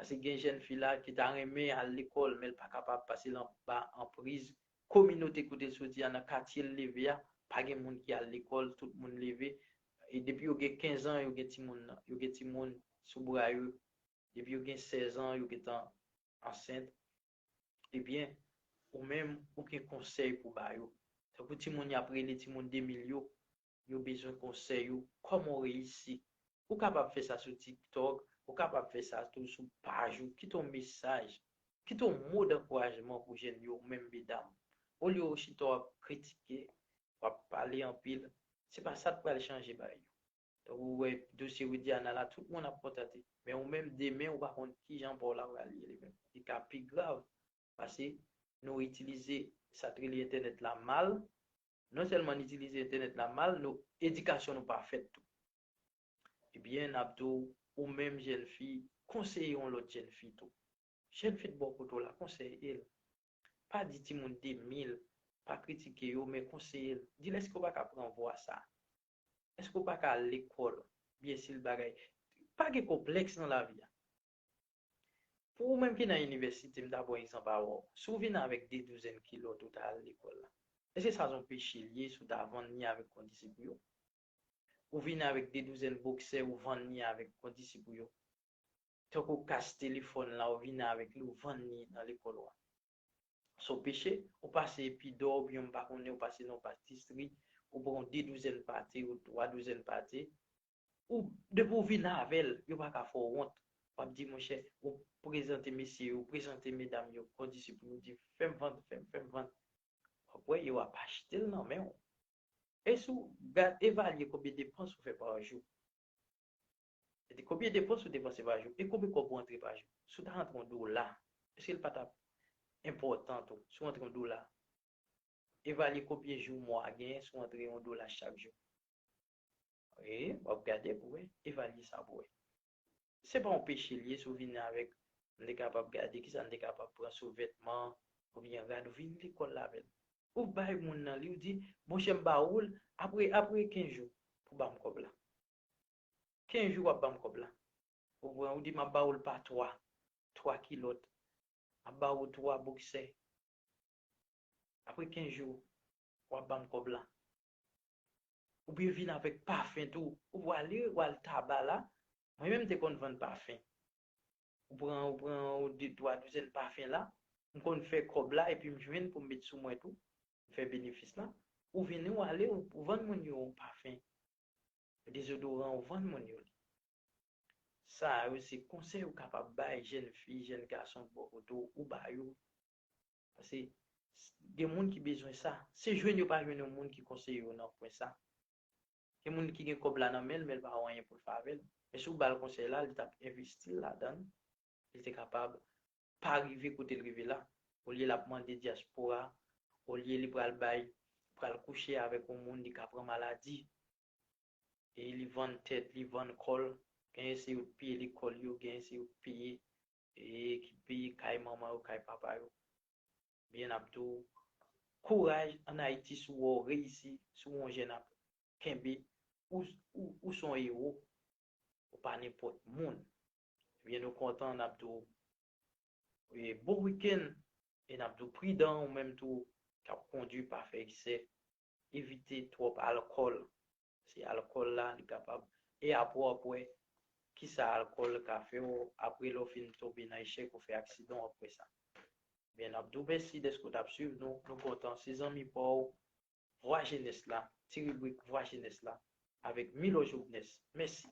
Paske gen jèn fi la ki ta renmen al lekòl, men l pa kapab, paske l anba anpriz kominote kote l soti a, nan katye l leve a, pa gen moun ki al lekòl, tout moun leve. E depi yo gen kenz an, yo gen timoun nan, yo gen timoun sou bra yo. Depi yo gen sèz an, yo gentan ansent. Ebyen, ou menm, ou gen konsèy pou ba yo. Tankou timoun y ap rele timoun de mil yo, yo bezwen konsèy ou, kòman w reyisi. Ou kapab fè sa sou TikTok, ou kapab fè sa tou sou paj ou, kite yon mesaj, kite yon mo dankourajman pou jèn yo, ou menm medam. Olye w chita w ap kritike, w ap pale anpil, se pa sa k pral chanje bagay yo. Donk, ou wè dosye Widiana la, tout moun ap kontante. Men ou menm, demen, ou pa konn kijan pa w la pral ye li menm. Li ka pi grav, paske nou itilize sa k rele entènèt la mal. Non sèlman n itilize entènèt la mal, nou, edikasyon nou pa fèt tou. Ebyen, n ap di w, ou menm jèn fi, konseye yon lòt jèn fi tou. Jèn fi t bò kote w la, konseye l. Pa di timoun de mil, pa kritike yo, men konseye l. Di l, èske w pa ka pran vwa sa? Èske w pa ka al lekòl? Byen si l bagay. Pa gen konplèks nan lavi a. Pou ou menm ki nan inivèsite, m ta ba w egzanp avè w. Si w vin avèk de douzèn kilòt ou ta al lekòl la, èske sa se yon peche l ye si w ta vann li avèk kondisip ou yo? Ou vin avèk de douzèn boksè, ou vann li avèk kondisip ou yo. Tankou kas telefòn la, ou vin avèk li, ou vann li nan lekòl ou a. Se yon peche, ou pase Epi Dò, oubyen m pa konnen, ou pase nan yon patistri, ou pran de douzèn pate, ou twa douzèn pate, ou, depi w vin avè l, yo pa ka fè w wont. W ap di, monchè, ou prezante mesye yo, ou prezante medam yo, kondisip ou yo, di, fè m vann, fè m, fè m vann. W ap wè, yo ap achte l nan men w. E si w gad, evalye konbyen depans ou fè pa jou. E di, konbyen depans ou depanse pa jou? E konbyen kòb ou antre pa jou? Si w ta antre yon dola, èske l pa t ap enpòtan tou? Si w antre yon dola, evalye konbyen jou mwa a genyen si w antre yon dola chak jou. E w ap gade pou wè, evalye sa pou wè. Se pa yon peche l ye si w vin avèk, m te kapab gade kisa m te kapab pran sou vètman, oubyen rad, ou vin lekòl la avè l. Ou bay moun nan li, ou di, monchè, m ba ou l, apre, apre kenz jou, pou ba m kòb la. Kenz jou, w ap ba m kòb la. Ou pran, ou di, m ap ba ou l pa twa, twa kilòt. M ap ba ou twa boksè. Apre kenz jou, w ap ba m kòb la. Oubyen vin avèk pafen tou. Ou prale, ou al taba la. Mwen menm, m te konn vann pafen. Ou pran, ou pran ou de, twa douzèn pafen la. M konn fè kòb la, epi m jwenn pou m met sou mwen tou. M fè benefis la. Ou vini, ou ale, ou, ou vann moun yo pafen. Dezodoran, ou vann moun yo li. Sa yo se konsèy ou kapab bay jèn fi, jèn gason k bò kote w, ou ba yo. Paske s-, gen moun ki bezwen sa. Se jwenn yo pa jwenn yon moun ki konseye yo nan pwen sa. Gen moun ki gen kòb la nan men l, men l pa wè anyen pou l fè avè l. Men si w ba l konsèy la, li t ap envesti l ladan l, li te kapab pa rive kote l rive la. Olye l ap mande dyaspora, olye li pral bay, pral kouche avèk yon moun, li ka pran maladi. E li vann tèt, li vann kò l. Genyen se yo k peye lekòl yo, genyen se yo k peye, e ki peye kay manman yo, kay papa yo. Byen ap di w, kouraj ann Ayiti si w wè w reyisi, si w yon jèn ap kenbe, ou, ou, ou se yon ewo, ou pa nenpòt moun. Ebyen, nou kontan, n ap di w, e, bon wikenn, e n ap di w pridan, ou menm tou, k ap kondui, pa fè eksè, evite twòp alkòl. Se alkòl la, li kapab, e apre w ap wè kisa alkòl ka fè w, apre lè w fin tonbe nan echèk, ou fè aksidan, w ap wè sa. Byen, n ap di w mèsi dèske w t ap swiv nou, nou kontan, se zanmi pa w, Vwa Jenès la, ti ribrik Vwa Jenès la, avèk Milo Jovenès. Mèsi.